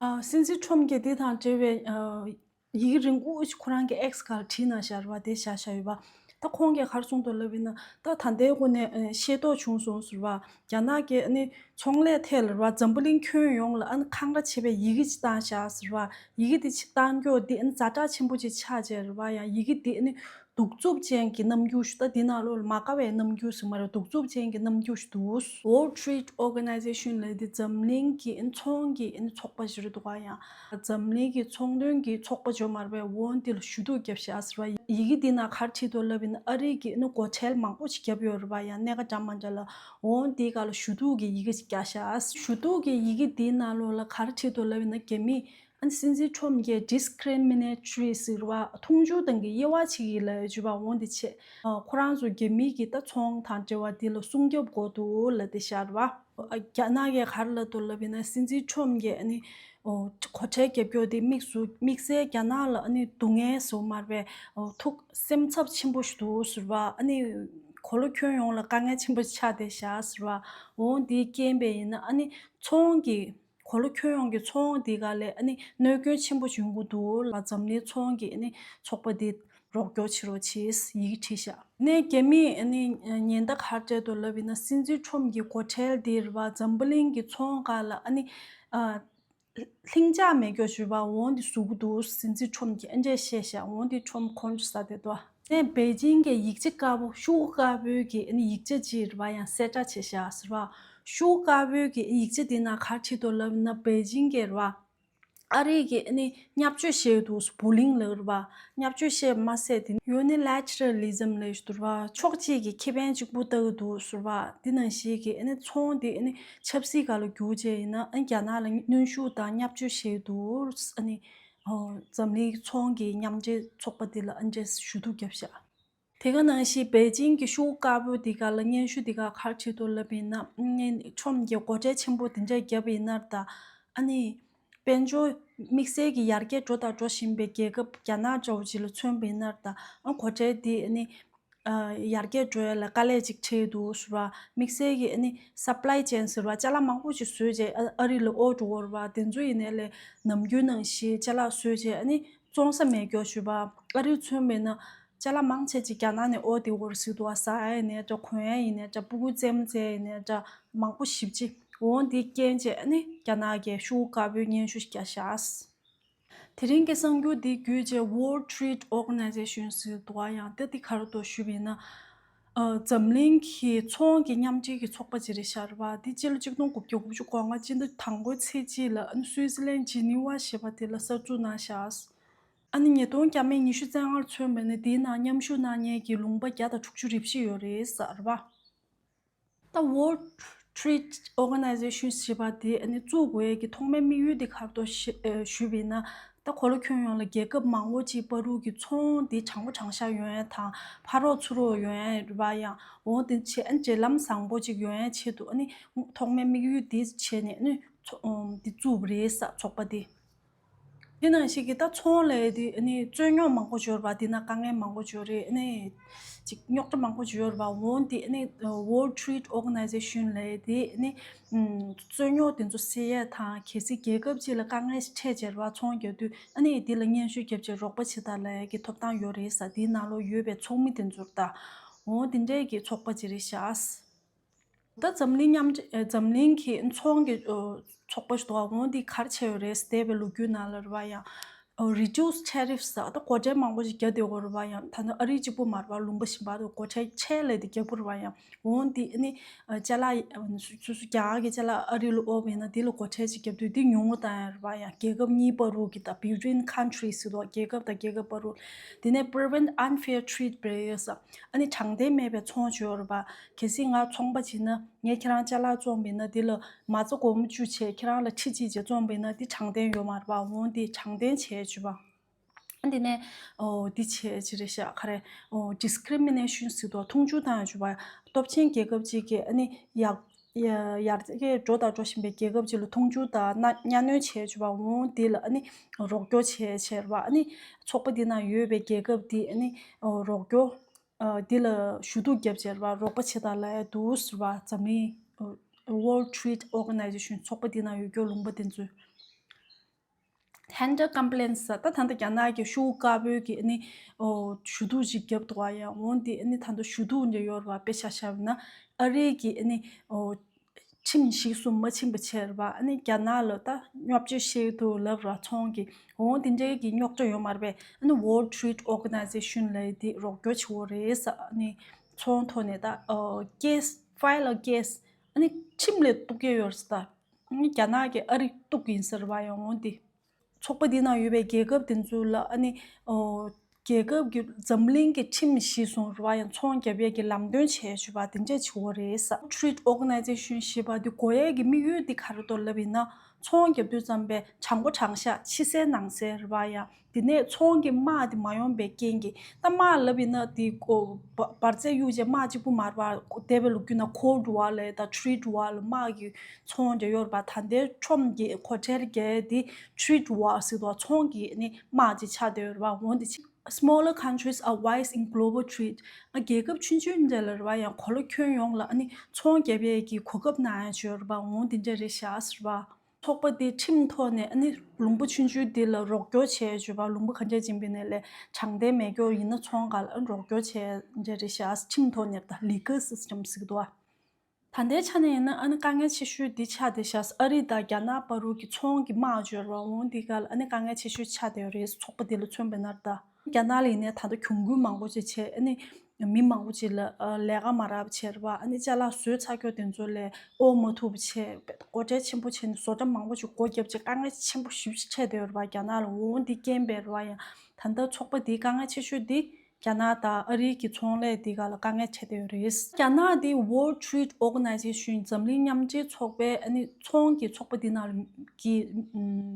ཨ། སྲིད་འཛིན་ཁྲོམ་གྱིས་འདི་དང་འབྲེལ་བའི་ཨ་ཡི་གེ་རིང་པོ་ཞིག་ཁོ་རང་གི་ཨེགས་སྒང་ལ་བྲིས་གནང་ཤག་རེད་བ། དེ་བཞག་བཞག་ཡོད་པ། ད་ཁོང་གིས་ག་རེ་གསུངས་འདུག་ལབ་པ་ཡིན་ན། ད་ད་ལྟའི་སྒོ་ནས་ཨ་ཤེས་རྟོགས་བྱུང་སོང་ཟེར་བ། རྒྱ་ནག་གིས་ཨ་ནི་ཚོང་ལས་ཐད་ལ་རེད་བ། འཛམ་བུ་གླིང་ཁྱོན་ཡོངས་ལ་ཨ་ནི་འཁང་ར་བྱེད་པའི་ཡི་གེ་ཅིག་བཏང་ཤག་ཟེར་བ། ཡི་གེ་དེ་ཅིག་བཏང་རྒྱུ་འདི་ཨ་ནི་ཛ་དྲག་ཆེན་པོ་ཅིག་ཆགས་བྱས་རེད་བ། ཡང་ཡི་གེ་འདི་ཨ་ནི་གདུག་རྩུབ་ཅན་གྱི་རྣམ་འགྱུར་ཞིག་ད་འདི་ནང་ལོགས་ལ་མ་དགའ་བའི་རྣམ་འགྱུར་ཞིག་མ་རེད། གདུག་རྩུབ་ཅན་གྱི་རྣམ་འགྱུར་ཞིག་འདུག World Trade Organization ལབ་དེ་འཛམ་གླིང་གི་ཨ་ནི་ཚོང་གི་ཨ་ནི་ཚོགས་པ་ཞིག་རེད་འདུག་ག་ཡང་འཛམ་གླིང་གི་ཚོང་དོན་གྱི་ཚོགས་པ་ཅིག་ཡོད་མ་རེད་པས། འོ་འདི་ལ་ཞུ་གཏུག་བརྒྱབ་ཤག་ཟེར་བ། ཡི་གེ་འདི་ནང་ག་རེ་བྲིས་འདུག་ལབ་པ་ཡིན་ན། ཨ་རི་གིས་ཨ་ནི་སྒོ་ཁྲལ་མང་པོ་ཞིག་བརྒྱབ་ཡོད་རེད་པ། ཡང་གནད་འགག་འདྲ་མི་འདྲ་ལ། འོ་འདིའི་སྒང་ལ་ཞུ་གཏུག་གི་ཡི་གེ་ཅིག་བརྒྱབ་ཤག་ཞུ་གཏུག་གི་ཡི་གེ་འདིའི་ནང་ལོགས་ལ་ག་རེ་བྲིས་འདུག་ལབ་པ་ཡིན་ན། རྒྱ་མིས་ཨ་ནི་སྲིད་འཛིན་ཁྲོམ་གྱིས་discriminatory ཟེར་བ། མཐོང་ཆུང་དང་གི་དབྱེ་བ་ཕྱེ་གི་ལབ་ཡོད་པ། འོ་འདི་བྱས། ཨ། ཁོ་རང་ཚོ་རྒྱ་མི་གི་ད་ཚོང་དང་འབྲེལ་བ་འདི་ལ་སྲུང་སྐྱོབ་དགོས་འདུག་ལབ་བསྡད་ཤག་རེད་བ། ཨ། རྒྱ་ནག་གིས་ག་རེ་ལབ་འདུག་ལབ་པ་ཡིན་ན། སྲིད་འཛིན་ཁྲོམ་གྱིས་ཨ་ནི་ཨོ་སྒོ་ཁྲལ་བརྒྱབ་རྒྱུ་དེ་དམིགས་སུ་དམིགས་བསལ་རྒྱ་ནག་ལ་ཨ་ནི་སྡུག་བསྔལ་བཟོ་མ་རེད་པས། ཨོ་ཐུགས་སེམས་འཚབ་ཆེན་པོ་ཞིག་འདུག་ཟེར་བ། ཨ་ནི་གོ་ལ་ཁྱོན་ཡོངས་ལ་དཀའ་ངལ་ཆེན་པོ་ཆགས་བསྡད་ཤག་ཟེར་བ། འོ་འདིའི་རྐྱེན་པས་ཡིན་ན། ཨ་ནི་ཚོང་གི་གོ་ལ་ཁྱོན་ཡོངས་ཀྱི་ཚོང་འདི་ག་ལས་ཨ་ནི་གནོད་སྐྱོན་ཆེན་པོ་བྱུང་གི་འདུག་ལ། འཛམ་གླིང་ཚོང་གི་ཨ་ནི་ཚོགས་པ་འདི་རོགས་སྐྱོར་བྱེད་རོགས་བྱེད་ཡི་གེ་བྲིས་ཤག་ནས་རྒྱ་མིས་ཨ་ནི་ཉེན་བརྡ་ག་རེ་སྤྲད་འདུག་ལབ་ཡིན་ན། སྲིད་འཛིན་ཁྲོམ་གྱི་སྒོ་ཁྲལ་འདི་རེད་བ། འཛམ་བུ་གླིང་གི་ཚོང་སྒང་ལ་ཨ་ནི་ཨ་ ལྷིང་འཇགས་མེད་སྐྱོ་ཞུས་པ་འོང་འདི་བཟོ་གི་འདུག་ཟིན་ཚིག་ཁྲོམ་གྱི་ཨ་འདྲས་བཤད་ཤག་འོང་འདི་ཁྲོམ་ཁོང་ཚོ་ས་དེ་དོ། ནས་པེ་ཅིང་གི་ཡིག་ཆ་དཀར་པོ་ཤོག་དཀར་པོའི་གི་ཨ་ནི་ཡིག་ཆ་ཅིག་རེད་པ་ཡང་གསལ་བསྒྲགས་བྱས་ཤག་ཟེར་བ། ཤོག་དཀར་པོའི་གི་ཡིག་ཆ་དེ་ན་ག་རེ་བྲིས་འདུག་ལབ་ན་པེ་ཅིང་གི་རེད་པ། ཨ་རི་གི་ཨ་ནི་བརྙས་བཅོས་བྱས་འདུག་བུ་ལིང་ལབ་རེད་པ། བརྙས་བཅོས་བྱས་མ་ཟད་དེ་ཡུ་ནི་ལེ་ཊི་རལ་ལི་ཛམ་ལབ་ཞིག་འདུག་རེད་པ། ཕྱོགས་གཅིག་གི་ཁེ་ཕན་གཅིག་པུ་ལྟ་གི་འདུག་ཟེར་བ། དེ་ནང་བཞིན་གི་ཨ་ནི་ཚོང་དེ་ཨ་ནི་ཆབ་སྲིད་སྒང་ལ་བསྒྱུར་བྱས་ཡིན་ན་ཨ་ནི་རྒྱ་ནག་ལ་གནོན་ཤུགས་དང་བརྙས་བཅོས་བྱས་འདུག་ཨ་ནི་འཛམ་གླིང་ཚོང་གི་མཉམ་འབྲེལ་ཚོགས་པ་དེ་ལ་ཨ་འདྲས་ཞུ་གཏུག་བརྒྱབ་ཤག་དེ་ག་ནང་བཞིན་པེ་ཅིང་གི་ཤོག་དཀར་པོ་དེ་ག་ལ་སྙན་ཞུ་དེ་ག་ག་རེ་བྲིས་འདུག་ལབ་ཡིན་ན། ཨ་ནི་ཁྲོམ་གྱི་སྒོ་ཁྲལ་ཆེན་པོ་དེ་འདྲ་བརྒྱབ་ཡིན་ན་ད། ཨ་ནི་དཔལ་འབྱོར་དམིགས་བསལ་གྱི་ཡར་རྒྱས་འགྲོ་དང་འགྲོ་བཞིན་པའི་རྒྱལ་ཁབ་རྒྱ་ནག་འདྲ་བོ་ཅིག་ལ་མཚོན་པ་ཡིན་ན་ད། ཨ་སྒོ་ཁྲལ་དེ་ཨ་ནི་ཨ་ཡར་རྒྱས་འགྲོ་ཡ་ལ་དཀའ་ལས་ཅིག་འཕྲད་འདུག་ཟེར་བ། དམིགས་བསལ་གྱི་ཨ་ནི་སབ་ལའི་ཅེན་ཟེར་བ་ཅ་ལག་མང་པོ་ཅིག་བཟོས་རྗེས་ཨ་ཨ་རི་ལ་འོར་འགྲོ་བར་བ་དེ་ཚོ་ཡིན་ནའི་ལས་ནམ་རྒྱུན་ནང་བཞིན་ཅ་ལག་བཟོས་རྗེས་ཨ་ནི་བཙོང་ས་མེད་སྐྱོ་ཞུས་པ། ཨ་རི་མཚོན་པ་ཡིན་ན་ཅ་ལག་མང་ཆེ་ཅིག་རྒྱ་ནག་ནས་འོར་དེ་བར་ཟེར་འདུག་ཨ་ཟ་ཡ་ཡིན་ནའི་འདྲ་གོན་ཡ་ཡིན་ནའི་འདྲ་སྤུ་གུ་རྩེད་མོ་རྩེ་ཡ་ཡིན་ནའི་འདྲ་མང་པོ་ཞེ་པོ་ཅིག་འོང་དེ་རྐྱེན་བྱས་ཨ་ནི་རྒྱ་ནག་གིས་ཤོག་དཀར་པོའི་སྙན་ཞུ་ཞིག་བརྒྱབ་ཤག་དེ་རིང་གི་གསར་འགྱུར་འདི་བརྒྱུད་རྗེས་World Trade Organization ཟེར་འདུག་ཨ་ཡང་ད་འདི་ག་རེ་འདུག་ཞུས་པ་ཡིན་ན། ཨ་འཛམ་གླིང་གི་ཚོང་གི་མཉམ་འབྲེལ་གྱི་ཚོགས་པ་ཅིག་རེད་ཤག་རེད་པ། འདི་སྤྱི་ལོ་གཅིག་སྟོང་དགུ་བརྒྱ་དགུ་བཅུ་གོ་ལྔ་སྤྱི་ཟླ་དང་པོའི་ཚེས་གཅིག་ལ་ཨ་ནི་སུའི་ཙི་ལན་ཇི་ནི་ཝ་ཞེས་པ་དེ་ལ་གསར་འཛུགས་གནང་ཤག་ཨ་ནི་ཉིས་སྟོང་བརྒྱ་མེད་ཉི་ཤུ་རྩ་ལྔར་མཚོན་པ་ཡིན་ན་དེའི་ནང་མཉམ་ཞུགས་གནང་མཁན་གྱི་ལུང་པ་བརྒྱ་དང་དྲུག་ཅུ་རེ་བཞི་ཡོད་རེད་ཟེར་བ། ད་World Trade Organization ཞེས་པ་དེ་ཨ་ནི་བཙུགས་དགོས་ཡས་ཀྱི་ཐོག་མའི་དམིགས་ཡུལ་དེ་ག་རེ་འདུག་ཞུས་པ་ཡིན་ན། ད་གོ་ལ་ཁྱོན་ཡོངས་ལ་རྒྱལ་ཁབ་མང་པོ་ཅིག་བར་དུ་གི་ཚོང་དེ་དྲང་པོ་དྲང་བཞག་ཡོང་ཡས་དང་ཕ་རོགས་ཚུར་རོགས་ཡོང་ཡས་རེད་པ། ཡང་འོ་དེ་བྱས་ཨ་ནི་འབྲེལ་ལམ་བཟང་པོ་ཅིག་ཡོང་ཡས་ཆེད་དུ་ཨ་ནི་ཐོག་མའི་དམིགས་ཡུལ་དེ་བྱས་ནས་ཨ་ནི་ཚོ་ཨམ་དེ་བཙུགས་པ་རེད་ས་ཚོགས་པ་དེ། དེ་ནང་བཞིན་གྱི་ད་ཚོང་ལས་དེ་ཨ་ནི་རྩོད་རྙོག་མང་པོ་ཅིག་ཡོད་རེད་པ། དེ་ན་དཀའ་ངལ་མང་པོ་ཅིག་ཡོད་རེད། ཨ་ནི་ཅིག་རྙོག་དྲ་མང་པོ་ཅིག་ཡོད་རེད་པ། འོ་དེ་ཨ་ནི་World Trade Organization ལས་དེ་ཨ་ནི་ཨམ་རྩོད་རྙོག་དེ་ཚོ་སེལ་ཡས་དང་གལ་སྲིད་རྒྱལ་ཁབ་ཅིག་ལ་དཀའ་ངལ་ཞིག་འཕྲད་བྱས་རེད་པ། ཚོང་རྒྱག་དུས་ཨ་ནི་དེ་ལ་སྙན་ཞུ་བརྒྱབ་བྱས་རོགས་པ་བྱེད་དང་ལབ་ཡས་ཀྱི་ཐོབ་ཐང་ཡོད་རེད་ས། དེའི་ནང་ལོགས་ཡོད་པའི་ཚོགས་མི་དེ་ཚོར་ད་འོ་དེ་འདྲས་ཀྱི་ཚོགས་པ་ཅིག་རེད་ཤག་ད་འཛམ་གླིང་མཉམ་འབྲེལ་ཨ་འཛམ་གླིང་གི་ཚོང་གི་ཨ་ཚོགས་པ་ཞིག་འདུག་ག་འོ་འདི་ག་རེ་བྱས་ཡོད་རེད། འདས་པའི་ལོ་རྒྱུས་ནང་ལ་རེད་པ། ཡང་ཨ་reduce tariffs ཟེར་ད་སྒོ་ཁྲལ་མང་པོ་ཞིག་བརྒྱབ་བསྡད་ཡོད་རེད་པ། ཡང་ད་ནི་ཨ་རི་གཅིག་པུ་མ་རེད་པ། ལུང་པ་གཞན་པ་དུ་སྒོ་ཁྲལ་ཆེ་ལས་དེ་བརྒྱབ་པ་རེད་པ། ཡང་འོ་འདི་ཨ་ནི་ཨ་ཅ་ལག་ཨ་སོ་སོ་རྒྱ་གར་གྱི་ཅ་ལག་ཨ་རི་ལ་འོར་བ་ཡིན་ན་དེ་ལ་སྒོ་ཁྲལ་ཅིག་བརྒྱབ་དུས་དེ་ཉུང་ངུ་བཏང་ཡ་རེད་པ། ཡང་རྒྱལ་ཁབ་གཉིས་བར་དུ་གི་ད་between countries ཟེར་དུས་རྒྱལ་ཁབ་དང་རྒྱལ་ཁབ་བར་དུ། དེ་ནས་prevent unfair trade barriers ཨ་ནི་དྲང་བདེན་མེད་པའི་ཚོང་ཅིག་ཡོད་རེད་པ། གལ་སྲིད་ང་ཚོང་པ་བྱེད་ན་ངས་ཁྱེད་རང་ཅ་ལག་བཙོངས་པ་ཡིན་ན་དེ་ལ་མ་རྩ་སྒོར་མོ་བཅུ་བྱས་ཁྱེད་རང་ལ་ཁྲི་གཅིག་བྱས་བཙོངས་པ་ཡིན་ན་དེ་དྲང་བདེན་ཡོད་མ་རེད་པ། འོ་འདི་དྲང་བདེན་བྱས་བྱུས་པ། ཨ་འདི་ནས་ཨོ་འདི་བྱས་ཅི་རེད་ཤག་ག་རེ་ཨོ་discrimination ཟེར་དུས་མཐོང་ཆུང་བཏང་ཡ་བྱུས་པ། སྟོབས་ཆེན་རྒྱལ་ཁབ་ཅིག་གིས་ཨ་ནི་ཡག་ཡ་ཡར་རྒྱས་འགྲོ་དང་འགྲོ་བཞིན་པའི་རྒྱལ་ཁབ་ཅིག་ལ་མཐོང་ཆུང་དང་གནའ་གཉའ་གནོན་བྱས་བྱུས་པ། འོ་འདི་ལ་ཨ་ནི་རོགས་སྐྱོར་བྱས་བྱས་རེད་པ། ཨ་ནི་ཚོགས་པ་འདི་ནང་ཡོད་པའི་རྒྱལ་ཁབ་འདི་ཨ་ནི་ཨོ་རོགས་སྐྱོར་ཨ་འདི་ལ་ཞུ་གཏུག་བརྒྱབ་བྱས་རེད་པ། རོགས་པ་བྱེད་དང་ལབ་ཡ་འདུག་ཟེར་བ། འཛམ་གླིང་ཨ་World Trade Organization ཚོགས་པ་འདི་ནང་ཡོད་སྐྱོ་ལུང་པ་འདི་ཚོས། Handel complaints ད་ད་ལྟ་རྒྱ་ནག་གི་ཤོག་བུ་དཀར་པོའི་གི་ཨ་ནི་ཨོ་ཞུ་གཏུག་ཅིག་བརྒྱབ་འདུག་ག་ཡ་འོ་འདི་ཨ་ནི་ད་ལྟ་ཞུ་གཏུག་འདི་ཡོད་རེད་པ། དཔེ་ཆ་བཞག་ན་ཨ་རི་གི་ཨ་ནི་ཨོ་ཁྲིམས་གཞིར་བཟུང་མ་ཕྱིན་པ་བྱས་རེད་པ། ཨ་ནི་རྒྱ་ནག་ལ་ད་བརྙས་བཅོས་བྱས་འདུག་ལབ་ར། ཚོང་གི་འོ་འདི་འདྲའི་གི་རྙོག་དྲ་ཡོད་མ་རེད་པས། ཨ་ནི་World Trade Organization ལབ་ཡ་འདི་རོགས་སྐྱོར་བྱེད་འོ་རེད་ས། ཨ་ནི་ཚོང་ཐོག་ནས་ད་ཨོ་case file a case ཨ་ནི་ཁྲིམས་ལ་གཏུག་གི་ཡོད་རེད་ས། ད་ཨ་ནི་རྒྱ་ནག་གིས་ཨ་རི་གཏུག་གི་ཡིན་ས་རེད་པ། ཡང་འོ་འདི་ཚོགས་པ་འདི་ནང་ཡོད་པའི་རྒྱལ་ཁབ་དེ་ཚོ་ལ་ཨ་ནི་ཨོ་རྒྱལ་ཁབ་ཀྱི་འཛམ་གླིང་གི་ཁྲིམས་གཞིར་བཟུང་རེད་པ། ཡང་ཚོང་རྒྱབ་ཡས་ཀྱི་ལམ་སྟོན་བྱས་བྱས་པ་དེ་འདྲས་བྱེད་འོ་རེད་ས། Trade Organization ཞེས་པ་འདི་དགོས་ཡས་ཀྱི་དམིགས་ཡུལ་འདི་ག་རེ་འདུག་ལབ་ཡིན་ན། ཚོང་རྒྱབ་དུས་ཙམ་པས་དྲང་པོ་དྲང་བཞག་ཕྱི་གསལ་ནང་གསལ་རེད་པ། ཡང་དེ་ནས་ཚོང་གི་དམག་དེ་མ་ཡོང་པའི་རྐྱེན་གྱིས། ད་དམག་ལབ་ཡིན་ན་དེ་ཀོ་བ་འབར་རྫས་གཡུག་བྱས་དམག་གཅིག་པུ་མ་རེད་པ། འདས་པའི་ལོ་རྒྱུས་ནང་Cold War ལབ་ཡས་དང་Trade War ལ་དམག་གི་ཚོང་འདྲ་ཡོད་རེད་པ། ད་ལྟའི་ཁྲོམ་གྱི་སྒོ་ཁྲལ་རྒྱག་ཡས་དེ་Trade War ཟེར་དུས་ཚོང་གི་ནི་དམག་ཅིག་ཆགས་བསྡད་ཡོད་རེད་པ། འོ་འདི་ཕྱི། Smaller countries are wise in global trade. ཨ་རྒྱལ་ཁབ་ཆུང་ཆུང་འདྲ་ལ་རེད་པ། ཡང་གོ་ལ་ཁྱོན་ཡོངས་ལ་ཨ་ནི་ཚོང་རྒྱབ་ཡས་ཀྱི་གོ་སྐབས་གནང་ཡ་ཅིག་ཡོད་རེད་པ། འོ་འདི་འདྲ་རེད་ཤག་ཟེར་བ། ཚོགས་པ་དེ་ཁྲིམས་ཐོག་ནས་ཨ་ནི་ལུང་པ་ཆུང་ཆུང་འདི་ལ་རོགས་སྐྱོར་བྱས་བྱས་པ། ལུང་པ་ག་འདྲས་ཅིག་ཡིན་པ་ཡིན་ནའི་ལས་དྲང་བདེན་མེད་སྐྱོ་ཡིན་ན་ཚོང་སྒང་ལ་ཨ་ནི་རོགས་སྐྱོར་བྱས་འདྲ་རེད་ཤག་ཁྲིམས་ཐོག་ནས་ད་legal system ཟེར་གི་འདུག་ཨ། ད་ལྟའི་ཆ་ནས་ཡིན་ན་ཨ་ནི་དཀའ་ངལ་ཆེ་ཤོས་འདི་ཆགས་བསྡད་ཤག་ཨ་རི་དང་རྒྱ་ནག་བར་དུ་གི་ཚོང་གི་དམག་སྦྱོར་བ་འོང་འདི་ག་ལ་ཨ་ནི་དཀའ་ངལ་ཆེ་ཤོས་ཆགས་བསྡད་ཡོད་རེད། ཚོགས་པ་འདི་ལ་མཚོན་པ་ན་ད། རྒྱ་ནག་ལ་ཡིན་ནའི་ད་ལྟ་གྱོང་གུན་མང་པོ་ཅིག་བྱས། ཨ་ནི་མི་མང་པོ་ཅིག་ལ་ཨ་ལས་ཀ་མ་རག་པ་བྱས་རེད་པ། ཨ་ནི་ཅ་ལག་བཟོས་ཚར་ཀྱོག་དེ་ཚོ་ལས་དབོར་མ་ཐུབ་པ་བྱས། སྒོ་ཁྲལ་ཆེན་པོ་བྱས་ནས་བཟོ་གྲྭ་མང་པོ་ཅིག་སྒོ་བརྒྱབ་བྱས་དཀའ་ངལ་ཆེན་པོ་ཞེ་པོ་ཅིག་འཕྲད་བསྡད་ཡོད་རེད་པ། རྒྱ་ནག་ལ་འོང་འདི་རྐྱེན་པས་རེད་པ། ཡང་ད་ལྟ་ཚོགས་པ་འདིའི་དཀའ་ངལ་ཆེ་ཤོས་འདི་རྒྱ་ནག་དང་ཨ་རིའི་གི་ཚོང་ལས་འདི་ག་ལ་དཀའ་ངལ་འཕྲད་བསྡད་ཡོད་རེད། རྒྱ་ནག་འདི་World Trade Organization འཛམ་གླིང་མཉམ་འབྲེལ་ཚོགས་པའི་ཨ་ནི་ཚོང་གི་ཚོགས་པ་འདི་ནང་གི་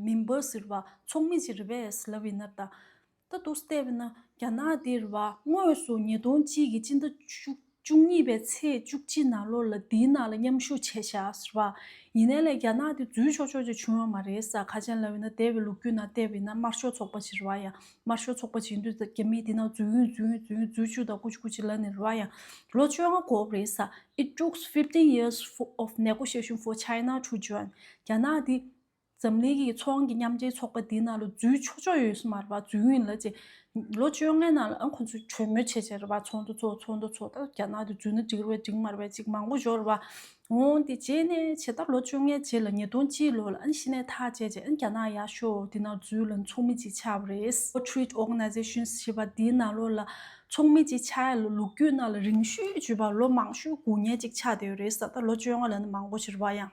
མེམ་བར་ཟེར་བ་ཚོགས་མི་ཅིག་རེད་པས་ལབ་ཡིན་ན། ད་ད་དུང་བལྟས་པ་ན་རྒྱ་ནག་འདི་རེད་པ། དངོས་སུ་ཉིས་སྟོང་གཅིག་གི་སྤྱི་ཟླ་བཅུ་བཅུ་གཉིས་པའི་ཚེས་བཅུ་གཅིག་ནང་ལོགས་ལ་འདིའི་ནང་ལ་མཉམ་ཞུགས་བྱས་ཤག་ཟེར་བ། ཡིན་ནའི་ལས་རྒྱ་ནག་འདི་འཛུལ་ཆོག་ཆོག་ཅིག་བྱུང་ཡོད་མ་རེད་ས། ཁ་ཅན་ལབ་ཡིན་ན་འདས་པའི་ལོ་རྒྱུས་ནང་བལྟས་པ་ཡིན་ན་དམར་ཤོག་ཚོགས་པ་ཞིག་རེད་པ། ཡང་དམར་ཤོག་ཚོགས་པ་ཞིག་ཡིན་དུས་ད་རྒྱ་མིས་འདི་ནང་འཛུལ་ཡོང་འཛུལ་ཡོང་འཛུལ་ཡོང་འཛུལ་བཅུག་དང་ཀུ་ཅི་ཀུ་ཅི་ལབ་ནས་རེད་པ། ཡང་ལོ་བཅོ་ལྔ་འགོར་བ་རེད་ས། It took fifteen years for, of negotiation for China to join. རྒྱ་ནག་འདི་འཛམ་གླིང་གི་ཚོང་གི་མཉམ་འབྲེལ་ཚོགས་པ་འདི་ནང་ལ་འཛུལ་ཆོག་ཆོག་ཡོད་ས་མ་རེད་པ། འཛུལ་ཡོང་ལབ་བྱས་ལོ་བཅོ་ལྔའི་ནང་ལ་ཨ་ཁོ་ཚོས་གྲོས་མོལ་བྱས་བྱས་རེད་པ། ཚོགས་འདུ་ཚོགས་ཚོགས་འདུ་ཚོགས། ད་རྒྱ་ནག་དེ་འཛུལ་ན་འགྲིག་རེད་པས་འགྲིག་མ་རེད་པས་ཅིག་མང་པོ་ཡོད་རེད་པ། འོང་དེ་རྗེས་ནས་བྱས་ད་ལོ་བཅོ་ལྔའི་རྗེས་ལ་ཉིས་སྟོང་གཅིག་ལོ་ལ་ཨ་ནི་གཞི་ནས་ཐག་བཅད་བྱས་ཨ་ནི་རྒྱ་ནག་ཡར་ཤོག་འདི་ནང་འཛུལ་ལ་ཚོགས་མི་ཅིག་ཆགས་པ་རེད། World Trade Organization ཞེས་པ་འདིའི་ནང་ལོགས་ལ་ཚོགས་མི་ཅིག་ཆགས་ཡ་ལ་ལོ་རྒྱུས་ནང་ལ་རིང་ཤོས་བརྗོད་པ་ལོ་མང་ཤོས་སྒུག་མཁན་ཅིག་ཆགས་བསྡད་ཡོད་རེད་ས། ད་ལོ་བཅོ་ལྔ་ལ་ནི་མང་པོ་ཞིག་རེད་པ། ཡང་